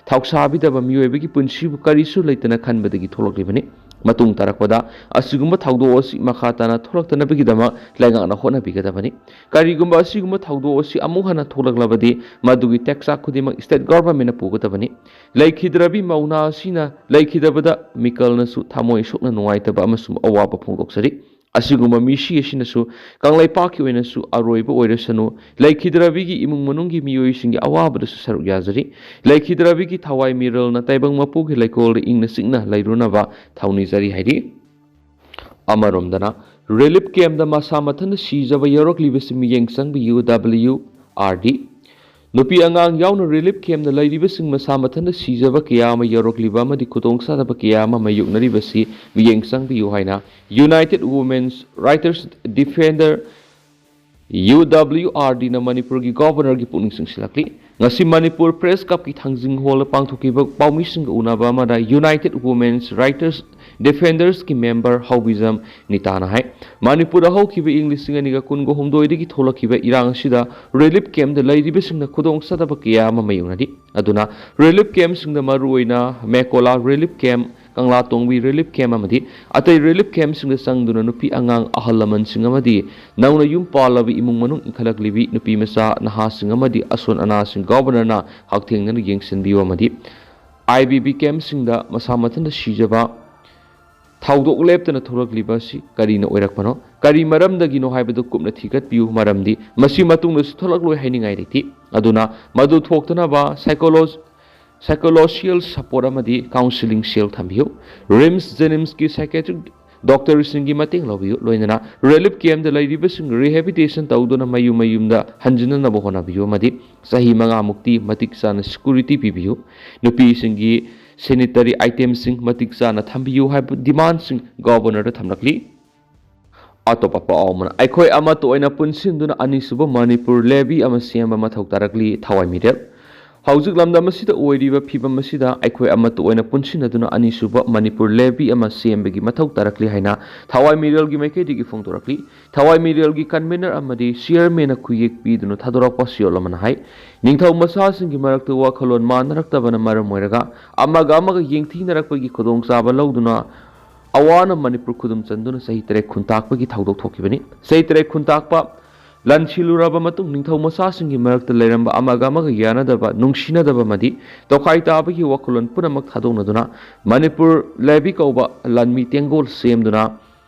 ꯊꯧꯁꯥꯕꯤꯗꯕ, ꯃꯤꯑꯣꯏꯕꯒꯤ ꯄꯨꯟꯁꯤꯕꯨ ꯀꯔꯤꯁꯨ ꯂꯩꯇꯅ ꯈꯟꯕꯗꯒꯤ ꯊꯣꯛꯂꯛꯂꯤꯕꯅꯤ꯫ ꯃꯇꯨꯡ ꯇꯥꯔꯛꯄꯗ ꯑꯁꯤꯒꯨꯝꯕ ꯊꯧꯗꯣꯛ ꯑꯁꯤ ꯃꯈꯥ ꯇꯥꯅ ꯊꯣꯛꯂꯛꯇꯅꯕꯒꯤꯗꯃꯛ ꯂꯩꯉꯥꯛꯅ ꯍꯣꯠꯅꯕꯤꯒꯗꯕꯅꯤ꯫ ꯀꯔꯤꯒꯨꯝꯕ ꯑꯁꯤꯒꯨꯝꯕ ꯊꯧꯗꯣꯛ ꯑꯁꯤ ꯑꯃꯨꯛ ꯍꯟꯅ ꯊꯣꯛꯂꯛꯂꯕꯗꯤ, ꯃꯗꯨꯒꯤ ꯇꯦꯛꯆꯥꯛ ꯈꯨꯗꯤꯡꯃꯛ ꯁ꯭ꯇꯦꯠ ꯒꯣꯚꯔꯟꯃꯦꯟꯠꯅ ꯄꯨꯒꯗꯕꯅꯤ꯫ ꯂꯩꯈꯤꯗ꯭ꯔꯕꯤ ꯃꯧ ꯅꯍꯥ ꯑꯁꯤꯅ ꯂꯩꯈꯤꯗꯕꯗ ꯃꯤꯀꯜꯅꯁꯨ ꯊꯃꯣꯏ ꯁꯣꯛꯅ ꯅꯨꯡꯉꯥꯏꯇꯕ ꯑꯃꯁꯨꯡ ꯑꯋꯥꯕ ꯐꯣꯡꯗꯣꯛꯆꯔꯤ꯫ ꯑꯁꯤꯒꯨꯝꯕ ꯃꯤꯁꯤ ꯑꯁꯤꯅꯁꯨ ꯀꯪꯂꯩꯄꯥꯛꯀꯤ ꯑꯣꯏꯅꯁꯨ ꯑꯔꯣꯏꯕ ꯑꯣꯏꯔꯁꯅꯨ꯫ ꯂꯩꯈꯤꯗ꯭ꯔꯕꯤꯒꯤ ꯏꯃꯨꯡ ꯃꯅꯨꯡꯒꯤ ꯃꯤꯑꯣꯏꯁꯤꯡꯒꯤ ꯑꯋꯥꯕꯗꯁꯨ ꯁꯔꯨꯛ ꯌꯥꯖꯔꯤ꯫ ꯂꯩꯈꯤꯗ꯭ꯔꯕꯤꯒꯤ ꯊꯋꯥꯏ ꯃꯤꯔꯣꯜꯅ ꯇꯥꯏꯕꯪ ꯃꯄꯨꯒꯤ ꯂꯩꯀꯣꯜꯗ ꯏꯪꯅ ꯆꯤꯛꯅ ꯂꯩꯔꯨꯅꯕ ꯊꯧꯅꯤꯖꯔꯤ ꯍꯥꯏꯔꯤ꯫ ꯑꯃꯔꯣꯝꯗꯅ, ꯔꯤꯂꯤꯐ ꯀꯦꯝꯞꯇ ꯃꯁꯥ ꯃꯊꯟꯇ ꯁꯤꯖꯕ ꯌꯥꯎꯔꯛꯂꯤꯕꯁꯤ ꯃꯤꯠꯌꯦꯡ ꯆꯪꯕꯤꯌꯨ, ꯗꯕ꯭ꯂꯤꯌꯨ ꯑꯥꯔ ꯗꯤ꯫ ꯅꯨꯄꯤ ꯑꯉꯥꯡ ꯌꯥꯎꯅ ꯔꯤꯂꯤꯐ ꯀꯦꯝꯞꯇ ꯂꯩꯔꯤꯕꯁꯤꯡ ꯃꯁꯥ ꯃꯊꯟꯇ ꯁꯤꯖꯕ ꯀꯌꯥ ꯑꯃ ꯌꯥꯎꯔꯛꯂꯤꯕ ꯑꯃꯗꯤ ꯈꯨꯗꯣꯡꯆꯥꯗꯕ ꯀꯌꯥ ꯑꯃ ꯃꯥꯌꯣꯛꯅꯔꯤꯕꯁꯤ ꯃꯤꯠꯌꯦꯡ ꯆꯪꯕꯤꯌꯨ ꯍꯥꯏꯅ United Women's Rights Defender, U W R ꯗꯤꯅ ꯃꯅꯤꯄꯨꯔꯒꯤ ꯒꯣꯚꯔꯅꯔꯒꯤ ꯄꯨꯛꯅꯤꯡ ꯆꯤꯡꯁꯤꯜꯂꯛꯂꯤ꯫ ꯉꯁꯤ ꯃꯅꯤꯄꯨꯔ ꯄ꯭ꯔꯦꯁ ꯀ꯭ꯂꯕꯀꯤ ꯊꯥꯡꯖꯤꯡ ꯍꯣꯜꯗ ꯄꯥꯡꯊꯣꯛꯈꯤꯕ ꯄꯥꯎꯃꯤꯁꯤꯡꯒ ꯎꯅꯕ ꯑꯃꯗ United Women's Rights Defendersꯀꯤ ꯃꯦꯝꯕꯔ ꯍꯥꯎꯕꯤꯖꯝ ꯅꯤꯇꯥꯅ ꯍꯥꯏ, ꯃꯅꯤꯄꯨꯔꯗ ꯍꯧꯈꯤꯕ ꯏꯪ ꯂꯤꯁꯤꯡ ꯑꯅꯤꯒ ꯀꯨꯟꯒ ꯍꯨꯝꯗꯣꯏꯗꯒꯤ ꯊꯣꯛꯂꯛꯈꯤꯕ ꯏꯔꯥꯡ ꯑꯁꯤꯗ ꯔꯤꯂꯤꯐ ꯀꯦꯝꯞꯇ ꯂꯩꯔꯤꯕꯁꯤꯡꯅ ꯈꯨꯗꯣꯡꯆꯥꯗꯕ ꯀꯌꯥ ꯑꯃ ꯃꯥꯌꯣꯛꯅꯔꯤ꯫ ꯑꯗꯨꯅ ꯔꯤꯂꯤꯐ ꯀꯦꯝꯞꯁꯤꯡꯗ ꯃꯔꯨꯑꯣꯏꯅ ꯃꯦꯀꯣꯂꯥ ꯔꯤꯂꯤꯐ ꯀꯦꯝꯞ, ꯀꯪꯂꯥꯇꯣꯡꯕꯤ ꯔꯤꯂꯤꯐ ꯀꯦꯝꯞ ꯑꯃꯗꯤ ꯑꯇꯩ ꯔꯤꯂꯤꯐ ꯀꯦꯝꯞꯁꯤꯡꯗ ꯆꯪꯗꯨꯅ ꯅꯨꯄꯤ ꯑꯉꯥꯡ, ꯑꯍꯜ ꯂꯃꯟꯁꯤꯡ ꯑꯃꯗꯤ ꯅꯧꯅ ꯌꯨꯝ ꯄꯥꯜꯂꯕ ꯏꯃꯨꯡ ꯃꯅꯨꯡ ꯏꯟꯈꯠꯂꯛꯂꯤꯕꯤ ꯅꯨꯄꯤ ꯃꯆꯥ ꯅꯍꯥꯁꯤꯡ ꯑꯃꯗꯤ ꯑꯁꯣꯟ ꯑꯅꯥꯁꯤꯡ ꯒꯣꯚꯔꯅꯔꯅ ꯍꯛꯊꯦꯡꯅꯅ ꯌꯦꯡꯁꯤꯟꯕꯤꯌꯨ ꯑꯃꯗꯤ ꯑꯥꯏ ꯕꯤ ꯕꯤ ꯀꯦꯝꯞꯁꯤꯡꯗ ꯃꯁꯥ ꯃꯊꯟꯇ ꯁꯤꯖꯕ ꯊꯧꯗꯣꯛ ꯂꯦꯞꯇꯅ ꯊꯣꯛꯂꯛꯂꯤꯕ ꯑꯁꯤ ꯀꯔꯤꯅ ꯑꯣꯏꯔꯛꯄꯅꯣ? ꯀꯔꯤ ꯃꯔꯝꯗꯒꯤꯅꯣ ꯍꯥꯏꯕꯗꯨ ꯀꯨꯞꯅ ꯊꯤꯒꯠꯄꯤꯌꯨ, ꯃꯔꯝꯗꯤ ꯃꯁꯤ ꯃꯇꯨꯡꯗꯁꯨ ꯊꯣꯛꯂꯛꯂꯣꯏ ꯍꯥꯏꯅꯤꯡꯉꯥꯏ ꯂꯩꯇꯦ꯫ ꯑꯗꯨꯅ ꯃꯗꯨ ꯊꯣꯛꯇꯅꯕ psycholo-, psychological support ꯑꯃꯗꯤ counselling cell ꯊꯝꯕꯤꯌꯨ꯫ ꯔꯤꯝꯁ ꯖꯦꯅꯤꯝꯁꯀꯤ psychiatric ꯗꯣꯛꯇꯔꯁꯤꯡꯒꯤ ꯃꯇꯦꯡ ꯂꯧꯕꯤꯌꯨ, ꯂꯣꯏꯅꯅ ꯔꯤꯂꯤꯐ ꯀꯦꯝꯞꯇ ꯂꯩꯔꯤꯕꯁꯤꯡ ꯔꯤꯍꯦꯕꯤꯂꯤꯇꯦꯁꯟ ꯇꯧꯗꯨꯅ ꯃꯌꯨꯝ ꯃꯌꯨꯝꯗ ꯍꯟꯖꯤꯟꯅꯅꯕ ꯍꯣꯠꯅꯕꯤꯌꯨ ꯑꯃꯗꯤ ꯆꯍꯤ ꯃꯉꯥꯃꯨꯛꯇꯤ ꯃꯇꯤꯛ ꯆꯥꯅ ꯁꯦꯀ꯭ꯌꯨꯔꯤꯇꯤ ꯄꯤꯕꯤꯌꯨ꯫ ꯅꯨꯄꯤꯁꯤꯡꯒꯤ ꯁꯦꯅꯤꯇꯔꯤ ꯑꯥꯏꯇꯦꯝꯁꯤꯡ ꯃꯇꯤꯛ ꯆꯥꯅ ꯊꯝꯕꯤꯌꯨ ꯍꯥꯏꯕ ꯗꯤꯃꯥꯟꯁꯤꯡ ꯒꯣꯕꯔꯅꯔꯗ ꯊꯝꯂꯛꯂꯤ꯫ ꯑꯇꯣꯞꯄ ꯄꯥꯎ ꯑꯃꯅ, ꯑꯩꯈꯣꯏ ꯑꯃꯠꯇ ꯑꯣꯏꯅ ꯄꯨꯟꯁꯤꯟꯗꯨꯅ ꯑꯅꯤꯁꯨꯕ ꯃꯅꯤꯄꯨꯔ ꯂꯦꯚꯤ ꯑꯃ ꯁꯦꯝꯕ ꯃꯊꯧ ꯇꯥꯔꯛꯂꯤ, ꯊꯋꯥꯏ ꯃꯤꯔꯦꯜ꯫ ꯍꯧꯖꯤꯛ ꯂꯝꯗꯝ ꯑꯁꯤꯗ ꯑꯣꯏꯔꯤꯕ ꯐꯤꯕꯝ ꯑꯁꯤꯗ ꯑꯩꯈꯣꯏ ꯑꯃꯠꯇ ꯑꯣꯏꯅ ꯄꯨꯟꯁꯤꯟꯅꯗꯨꯅ ꯑꯅꯤꯁꯨꯕ ꯃꯅꯤꯄꯨꯔ ꯂꯦꯚꯤ ꯑꯃ ꯁꯦꯝꯕꯒꯤ ꯃꯊꯧ ꯇꯥꯔꯛꯂꯤ ꯍꯥꯏꯅ ꯊꯋꯥꯏ ꯃꯤꯔꯦꯜꯒꯤ ꯃꯥꯏꯀꯩꯗꯒꯤ ꯐꯣꯡꯗꯣꯔꯛꯂꯤ꯫ ꯊꯋꯥꯏ ꯃꯤꯔꯦꯜꯒꯤ ꯀꯟꯚꯦꯅꯔ ꯑꯃꯗꯤ ꯆꯤꯌꯔꯃꯦꯟꯅ ꯈꯨꯌꯦꯛ ꯄꯤꯗꯨꯅ ꯊꯥꯗꯣꯔꯛꯄ ꯁꯤꯌꯣꯜ ꯑꯃꯅ ꯍꯥꯏ, ꯅꯤꯡꯊꯧ ꯃꯆꯥꯁꯤꯡꯒꯤ ꯃꯔꯛꯇ ꯋꯥꯈꯜꯂꯣꯟ ꯃꯥꯟꯅꯔꯛꯇꯕꯅ ꯃꯔꯝ ꯑꯣꯏꯔꯒ ꯑꯃꯒ ꯑꯃꯒ ꯌꯦꯡꯊꯤꯅꯔꯛꯄꯒꯤ ꯈꯨꯗꯣꯡꯆꯥꯕ ꯂꯧꯗꯨꯅ ꯑꯋꯥꯅ ꯃꯅꯤꯄꯨꯔ ꯈꯨꯗꯨꯝ ꯆꯟꯗꯨꯅ ꯆꯍꯤ ꯇꯔꯦꯠ ꯈꯨꯟꯇꯥꯛꯄꯒꯤ ꯊꯧꯗꯣꯛ ꯊꯣꯛꯈꯤꯕꯅꯤ꯫ ꯆꯍꯤ ꯇꯔꯦꯠ ꯈꯨꯟꯇꯥꯛꯄ ꯂꯥꯟꯁꯤꯜꯂꯨꯔꯕ ꯃꯇꯨꯡ ꯅꯤꯡꯊꯧ ꯃꯆꯥꯁꯤꯡꯒꯤ ꯃꯔꯛꯇ ꯂꯩꯔꯝꯕ ꯑꯃꯒ ꯑꯃꯒ ꯌꯥꯅꯗꯕ, ꯅꯨꯡꯁꯤꯅꯗꯕ ꯑꯃꯗꯤ ꯇꯣꯈꯥꯏ ꯇꯥꯕꯒꯤ ꯋꯥꯈꯜꯂꯣꯟ ꯄꯨꯝꯅꯃꯛ ꯊꯥꯗꯣꯛꯅꯗꯨꯅ ꯃꯅꯤꯄꯨꯔ ꯂꯦꯚꯤ ꯀꯧꯕ ꯂꯥꯟꯃꯤ ꯇꯦꯡꯒꯣꯜ ꯁꯦꯝꯗꯨꯅ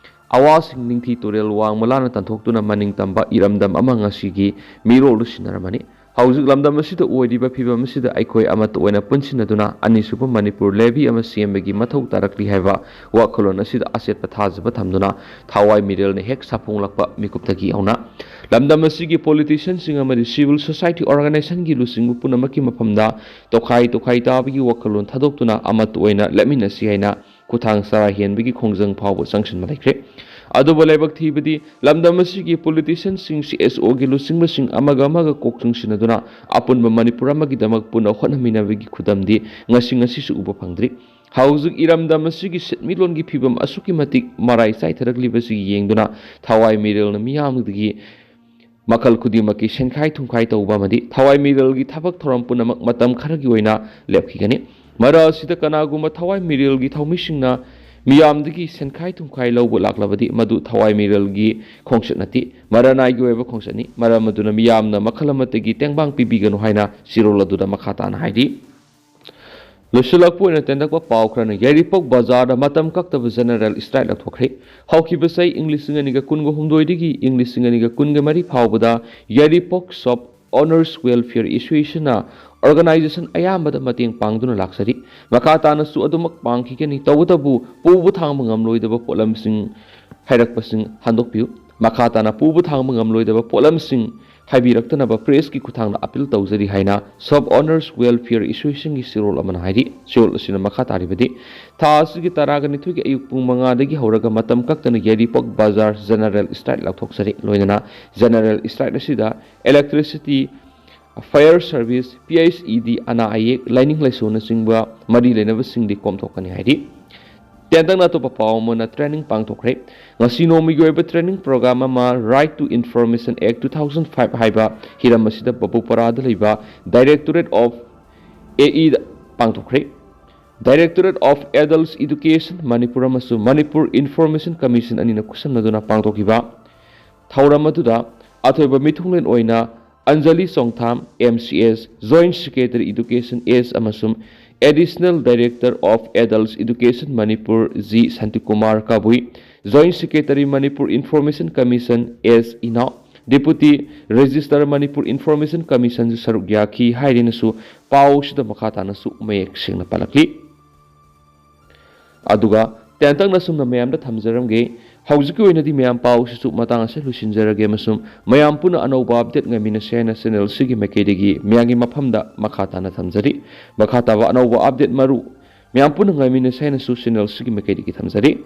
ꯑꯋꯥꯁꯤꯡ ꯅꯤꯡꯊꯤ ꯇꯨꯔꯦꯜ ꯋꯥꯡꯃ ꯂꯥꯟꯅ ꯇꯥꯟꯊꯣꯛꯇꯨꯅ ꯃꯅꯤꯡ ꯇꯝꯕ ꯏꯔꯝꯗꯝ ꯑꯃ ꯉꯁꯤꯒꯤ ꯃꯤꯔꯣꯜꯗ ꯁꯤꯟꯅꯔꯝꯃꯅꯤ꯫ ꯍꯧꯖꯤꯛ ꯂꯝꯗꯝ ꯑꯁꯤꯗ ꯑꯣꯏꯔꯤꯕ ꯐꯤꯕꯝ ꯑꯁꯤꯗ ꯑꯩꯈꯣꯏ ꯑꯃꯠꯇ ꯑꯣꯏꯅ ꯄꯨꯟꯁꯤꯟꯅꯗꯨꯅ ꯑꯅꯤꯁꯨꯕ ꯃꯅꯤꯄꯨꯔ ꯂꯦꯚꯤ ꯑꯃ ꯁꯦꯝꯕꯒꯤ ꯃꯊꯧ ꯇꯥꯔꯛꯂꯤ ꯍꯥꯏꯕ ꯋꯥꯈꯜꯂꯣꯟ ꯑꯁꯤꯗ ꯑꯆꯦꯠꯄ ꯊꯥꯖꯕ ꯊꯝꯗꯨꯅ ꯊꯋꯥꯏ ꯃꯤꯔꯦꯜꯅ ꯍꯦꯛ ꯁꯥꯐꯣꯡꯂꯛꯄ ꯃꯤꯀꯨꯞꯇꯒꯤ ꯍꯧꯅ ꯂꯝꯗꯝ ꯑꯁꯤꯒꯤ ꯄꯣꯂꯤꯇꯤꯁꯤꯌꯟꯁꯤꯡ ꯑꯃꯗꯤ ꯁꯤꯚꯤꯜ ꯁꯣꯁꯥꯏꯇꯤ ꯑꯣꯔꯒꯅꯥꯏꯖꯦꯁꯟꯒꯤ ꯂꯨꯆꯤꯡꯕ ꯄꯨꯝꯅꯃꯛꯀꯤ ꯃꯐꯝꯗ ꯇꯣꯈꯥꯏ ꯇꯣꯈꯥꯏ ꯇꯥꯕꯒꯤ ꯋꯥꯈꯜꯂꯣꯟ ꯊꯥꯗꯣꯛꯇꯨꯅ ꯑꯃꯠꯇ ꯑꯣꯏꯅ ꯂꯦꯞꯃꯤꯟꯅꯁꯤ ꯍꯥꯏꯅ ꯈꯨꯊꯥꯡ ꯆꯔꯥ ꯍꯦꯟꯕꯒꯤ ꯈꯣꯡꯖꯪ ꯐꯥꯎꯕ ꯆꯪꯁꯤꯟꯕ ꯂꯩꯈ꯭ꯔꯦ꯫ ꯑꯗꯨꯕꯨ ꯂꯥꯏꯕꯛ ꯊꯤꯕꯗꯤ ꯂꯝꯗꯝ ꯑꯁꯤꯒꯤ ꯄꯣꯂꯤꯇꯤꯁꯤꯌꯟꯁꯤꯡ, ꯁꯤ ꯑꯦꯁ ꯑꯣꯒꯤ ꯂꯨꯆꯤꯡꯕꯁꯤꯡ ꯑꯃꯒ ꯑꯃꯒ ꯀꯣꯛ ꯆꯨꯡꯁꯤꯟꯅꯗꯨꯅ ꯑꯄꯨꯟꯕ ꯃꯅꯤꯄꯨꯔ ꯑꯃꯒꯤꯗꯃꯛ ꯄꯨꯟꯅ ꯍꯣꯠꯅꯃꯤꯟꯅꯕꯒꯤ ꯈꯨꯗꯝꯗꯤ ꯉꯁꯤ ꯉꯁꯤꯁꯨ ꯎꯕ ꯐꯪꯗ꯭ꯔꯤ꯫ ꯍꯧꯖꯤꯛ ꯏꯔꯝꯗꯝ ꯑꯁꯤꯒꯤ ꯁꯦꯟꯃꯤꯠꯂꯣꯟꯒꯤ ꯐꯤꯕꯝ ꯑꯁꯨꯛꯀꯤ ꯃꯇꯤꯛ ꯃꯔꯥꯏ ꯆꯥꯏꯊꯔꯛꯂꯤꯕꯁꯤ ꯌꯦꯡꯗꯨꯅ ꯊꯋꯥꯏ ꯃꯤꯔꯦꯜꯅ ꯃꯤꯌꯥꯝꯗꯒꯤ ꯃꯈꯜ ꯈꯨꯗꯤꯡꯃꯛꯀꯤ ꯁꯦꯟꯈꯥꯏ ꯊꯨꯝꯈꯥꯏ ꯇꯧꯕ ꯑꯃꯗꯤ ꯊꯋꯥꯏ ꯃꯤꯔꯦꯜꯒꯤ ꯊꯕꯛ ꯊꯧꯔꯝ ꯄꯨꯝꯅꯃꯛ ꯃꯇꯝ ꯈꯔꯒꯤ ꯑꯣꯏꯅ ꯂꯦꯞꯈꯤꯒꯅꯤ꯫ ꯃꯔꯛ ꯑꯁꯤꯗ ꯀꯅꯥꯒꯨꯝꯕ ꯊꯋꯥꯏ ꯃꯤꯔꯦꯜꯒꯤ ꯊꯧꯃꯤꯁꯤꯡꯅ ꯃꯤꯌꯥꯝꯗꯒꯤ ꯁꯦꯟꯈꯥꯏ ꯊꯨꯝꯈꯥꯏ ꯂꯧꯕ ꯂꯥꯛꯂꯕꯗꯤ ꯃꯗꯨ ꯊꯋꯥꯏ ꯃꯤꯔꯦꯜꯒꯤ ꯈꯣꯡꯆꯠ ꯅꯠꯇꯦ, ꯃꯔꯅꯥꯏꯒꯤ ꯑꯣꯏꯕ ꯈꯣꯡꯆꯠꯅꯤ꯫ ꯃꯔꯝ ꯑꯗꯨꯅ ꯃꯤꯌꯥꯝꯅ ꯃꯈꯜ ꯑꯃꯠꯇꯒꯤ ꯇꯦꯡꯕꯥꯡ ꯄꯤꯕꯤꯒꯅꯨ ꯍꯥꯏꯅ ꯆꯤꯔꯣꯜ ꯑꯗꯨꯗ ꯃꯈꯥ ꯇꯥꯅ ꯍꯥꯏꯔꯤ꯫ ꯂꯣꯏꯁꯤꯜꯂꯛꯄ ꯑꯣꯏꯅ ꯇꯦꯟꯇꯛꯄ ꯄꯥꯎ ꯈꯔꯅ, ꯌꯥꯏꯔꯤꯄꯣꯛ ꯕꯖꯥꯔꯗ ꯃꯇꯝ ꯀꯛꯇꯕ ꯖꯦꯅꯔꯦꯜ ꯁ꯭ꯇ꯭ꯔꯥꯏꯛ ꯂꯥꯎꯊꯣꯛꯈ꯭ꯔꯦ꯫ ꯍꯧꯈꯤꯕ ꯆꯍꯤ ꯏꯪ ꯂꯤꯁꯤꯡ ꯑꯅꯤꯒ ꯀꯨꯟꯒ ꯍꯨꯝꯗꯣꯏꯗꯒꯤ ꯏꯪ ꯂꯤꯁꯤꯡ ꯑꯅꯤꯒ ꯀꯨꯟꯒ ꯃꯔꯤ ꯐꯥꯎꯕꯗ ꯌꯥꯏꯔꯤꯄꯣꯛ ꯁꯣꯞ ꯑꯣꯅꯔꯁ ꯋꯦꯜꯐꯤꯌꯔ ꯑꯦꯁꯣꯁꯤꯌꯦꯁꯟꯅ ꯑꯣꯔꯒꯅꯥꯏꯖꯦꯁꯟ ꯑꯌꯥꯝꯕꯗ ꯃꯇꯦꯡ ꯄꯥꯡꯗꯨꯅ ꯂꯥꯛꯆꯔꯤ꯫ ꯃꯈꯥ ꯇꯥꯅꯁꯨ ꯑꯗꯨꯃꯛ ꯄꯥꯡꯈꯤꯒꯅꯤ꯫ ꯇꯧꯕꯇꯕꯨ ꯄꯨꯕ ꯊꯥꯡꯕ ꯉꯝꯂꯣꯏꯗꯕ ꯄꯣꯠꯂꯝꯁꯤꯡ ꯍꯥꯏꯔꯛꯄꯁꯤꯡ ꯍꯟꯗꯣꯛꯄꯤꯌꯨ꯫ ꯃꯈꯥ ꯇꯥꯅ ꯄꯨꯕ ꯊꯥꯡꯕ ꯉꯝꯂꯣꯏꯗꯕ ꯄꯣꯠꯂꯝꯁꯤꯡ ꯍꯥꯏꯕꯤꯔꯛꯇꯅꯕ ꯄ꯭ꯔꯦꯁꯀꯤ ꯈꯨꯠꯊꯥꯡꯗ ꯑꯄꯤꯜ ꯇꯧꯖꯔꯤ ꯍꯥꯏꯅ ꯁꯣꯞ ꯑꯣꯅꯔꯁ ꯋꯦꯜꯐꯤꯌꯔ ꯑꯦꯁꯣꯁꯤꯌꯦꯁꯟꯒꯤ ꯆꯦꯔꯣꯜ ꯑꯃꯅ ꯍꯥꯏꯔꯤ꯫ ꯆꯦꯔꯣꯜ ꯑꯁꯤꯅ ꯃꯈꯥ ꯇꯥꯔꯤꯕꯗꯤ, ꯊꯥ ꯑꯁꯤꯒꯤ ꯇꯔꯥꯒ ꯅꯤꯊꯣꯏꯒꯤ ꯑꯌꯨꯛ ꯄꯨꯡ ꯃꯉꯥꯗꯒꯤ ꯍꯧꯔꯒ ꯃꯇꯝ ꯀꯛꯇꯅ ꯌꯥꯏꯔꯤꯄꯣꯛ ꯕꯖꯥꯔ ꯖꯦꯅꯔꯦꯜ ꯁ꯭ꯇ꯭ꯔꯥꯏꯛ ꯂꯥꯎꯊꯣꯛꯆꯔꯤ꯫ ꯂꯣꯏꯅꯅ ꯖꯦꯅꯔꯦꯜ ꯁ꯭ꯇ꯭ꯔꯥꯏꯛ ꯑꯁꯤꯗ electricity, fire service, P H E D, ꯑꯅꯥ ꯑꯌꯦꯛ, ꯂꯥꯏꯅꯤꯡ ꯂꯥꯏꯁꯣꯟꯅꯆꯤꯡꯕ ꯃꯔꯤ ꯂꯩꯅꯕꯁꯤꯡꯗꯤ ꯀꯣꯝꯊꯣꯛꯀꯅꯤ ꯍꯥꯏꯔꯤ꯫ ꯇꯦꯟꯇꯛꯅ ꯑꯇꯣꯞꯄ ꯄꯥꯎ ꯑꯃꯅ, ꯇ꯭ꯔꯦꯅꯤꯡ ꯄꯥꯡꯊꯣꯛꯈ꯭ꯔꯦ꯫ ꯉꯁꯤ ꯅꯣꯡꯃꯒꯤ ꯑꯣꯏꯕ ꯇ꯭ꯔꯦꯅꯤꯡ ꯄ꯭ꯔꯣꯒ꯭ꯔꯥꯝ ꯑꯃ Right to Information Act two thousand five ꯍꯥꯏꯕ ꯍꯤꯔꯝ ꯑꯁꯤꯗ ꯕꯕꯨꯄꯔꯥꯗ ꯂꯩꯕ Directorate of A E the ꯄꯥꯡꯊꯣꯛꯈ꯭ꯔꯦ꯫ Directorate of Adult Education Manipur ꯑꯃꯁꯨꯡ ꯃꯅꯤꯄꯨꯔ Information Commission ꯑꯅꯤꯅ ꯈꯨꯠꯁꯝꯅꯗꯨꯅ ꯄꯥꯡꯊꯣꯛꯈꯤꯕ ꯊꯧꯔꯝ ꯑꯗꯨꯗ ꯑꯊꯣꯏꯕ ꯃꯤꯊꯨꯡꯂꯦꯟ ꯑꯣꯏꯅ ꯑꯟꯖꯂꯤ ꯆꯣꯡꯊꯥꯝ, M C S, Joint Secretary Education S, ꯑꯃꯁꯨꯡ Additional Director of Adult Education Manipur G Shantikumar Kabui, Joint Secretary Manipur Information Commission S ꯏꯅꯥꯎ, Deputy Registrar Manipur Information Commission ꯁꯔꯨꯛ ꯌꯥꯈꯤ ꯍꯥꯏꯔꯤꯅꯁꯨ ꯄꯥꯎ ꯑꯁꯤꯗ ꯃꯈꯥ ꯇꯥꯅꯁꯨ ꯃꯌꯦꯛ ꯁꯦꯡꯅ ꯄꯜꯂꯛꯂꯤ꯫ ꯑꯗꯨꯒ ꯇꯦꯟꯇꯛꯅ ꯁꯨꯝꯅ ꯃꯌꯥꯝꯗ ꯊꯝꯖꯔꯝꯒꯦ꯫ ꯍꯧꯖꯤꯛꯀꯤ ꯑꯣꯏꯅꯗꯤ ꯃꯌꯥꯝ ꯄꯥꯎ ꯑꯁꯤꯁꯨ ꯃꯇꯥꯡ ꯑꯁꯤꯗ ꯂꯣꯏꯁꯤꯟꯖꯔꯒꯦ ꯑꯃꯁꯨꯡ ꯃꯌꯥꯝ ꯄꯨꯟꯅ ꯑꯅꯧꯕ ꯑꯞꯗꯦꯠ ꯉꯥꯏꯃꯤꯟꯅꯁꯦ ꯍꯥꯏꯅ ꯆꯦꯅꯦꯜ ꯑꯁꯤꯒꯤ ꯃꯥꯏꯀꯩꯗꯒꯤ ꯃꯌꯥꯝꯒꯤ ꯃꯐꯝꯗ ꯃꯈꯥ ꯇꯥꯅ ꯊꯝꯖꯔꯤ꯫ ꯃꯈꯥ ꯇꯥꯕ ꯑꯅꯧꯕ ꯑꯞꯗꯦꯠ ꯃꯔꯨ ꯃꯌꯥꯝ ꯄꯨꯟꯅ ꯉꯥꯏꯃꯤꯟꯅꯁꯦ ꯍꯥꯏꯅꯁꯨ ꯆꯦꯅꯦꯜ ꯑꯁꯤꯒꯤ ꯃꯥꯏꯀꯩꯗꯒꯤ ꯊꯝꯖꯔꯤ꯫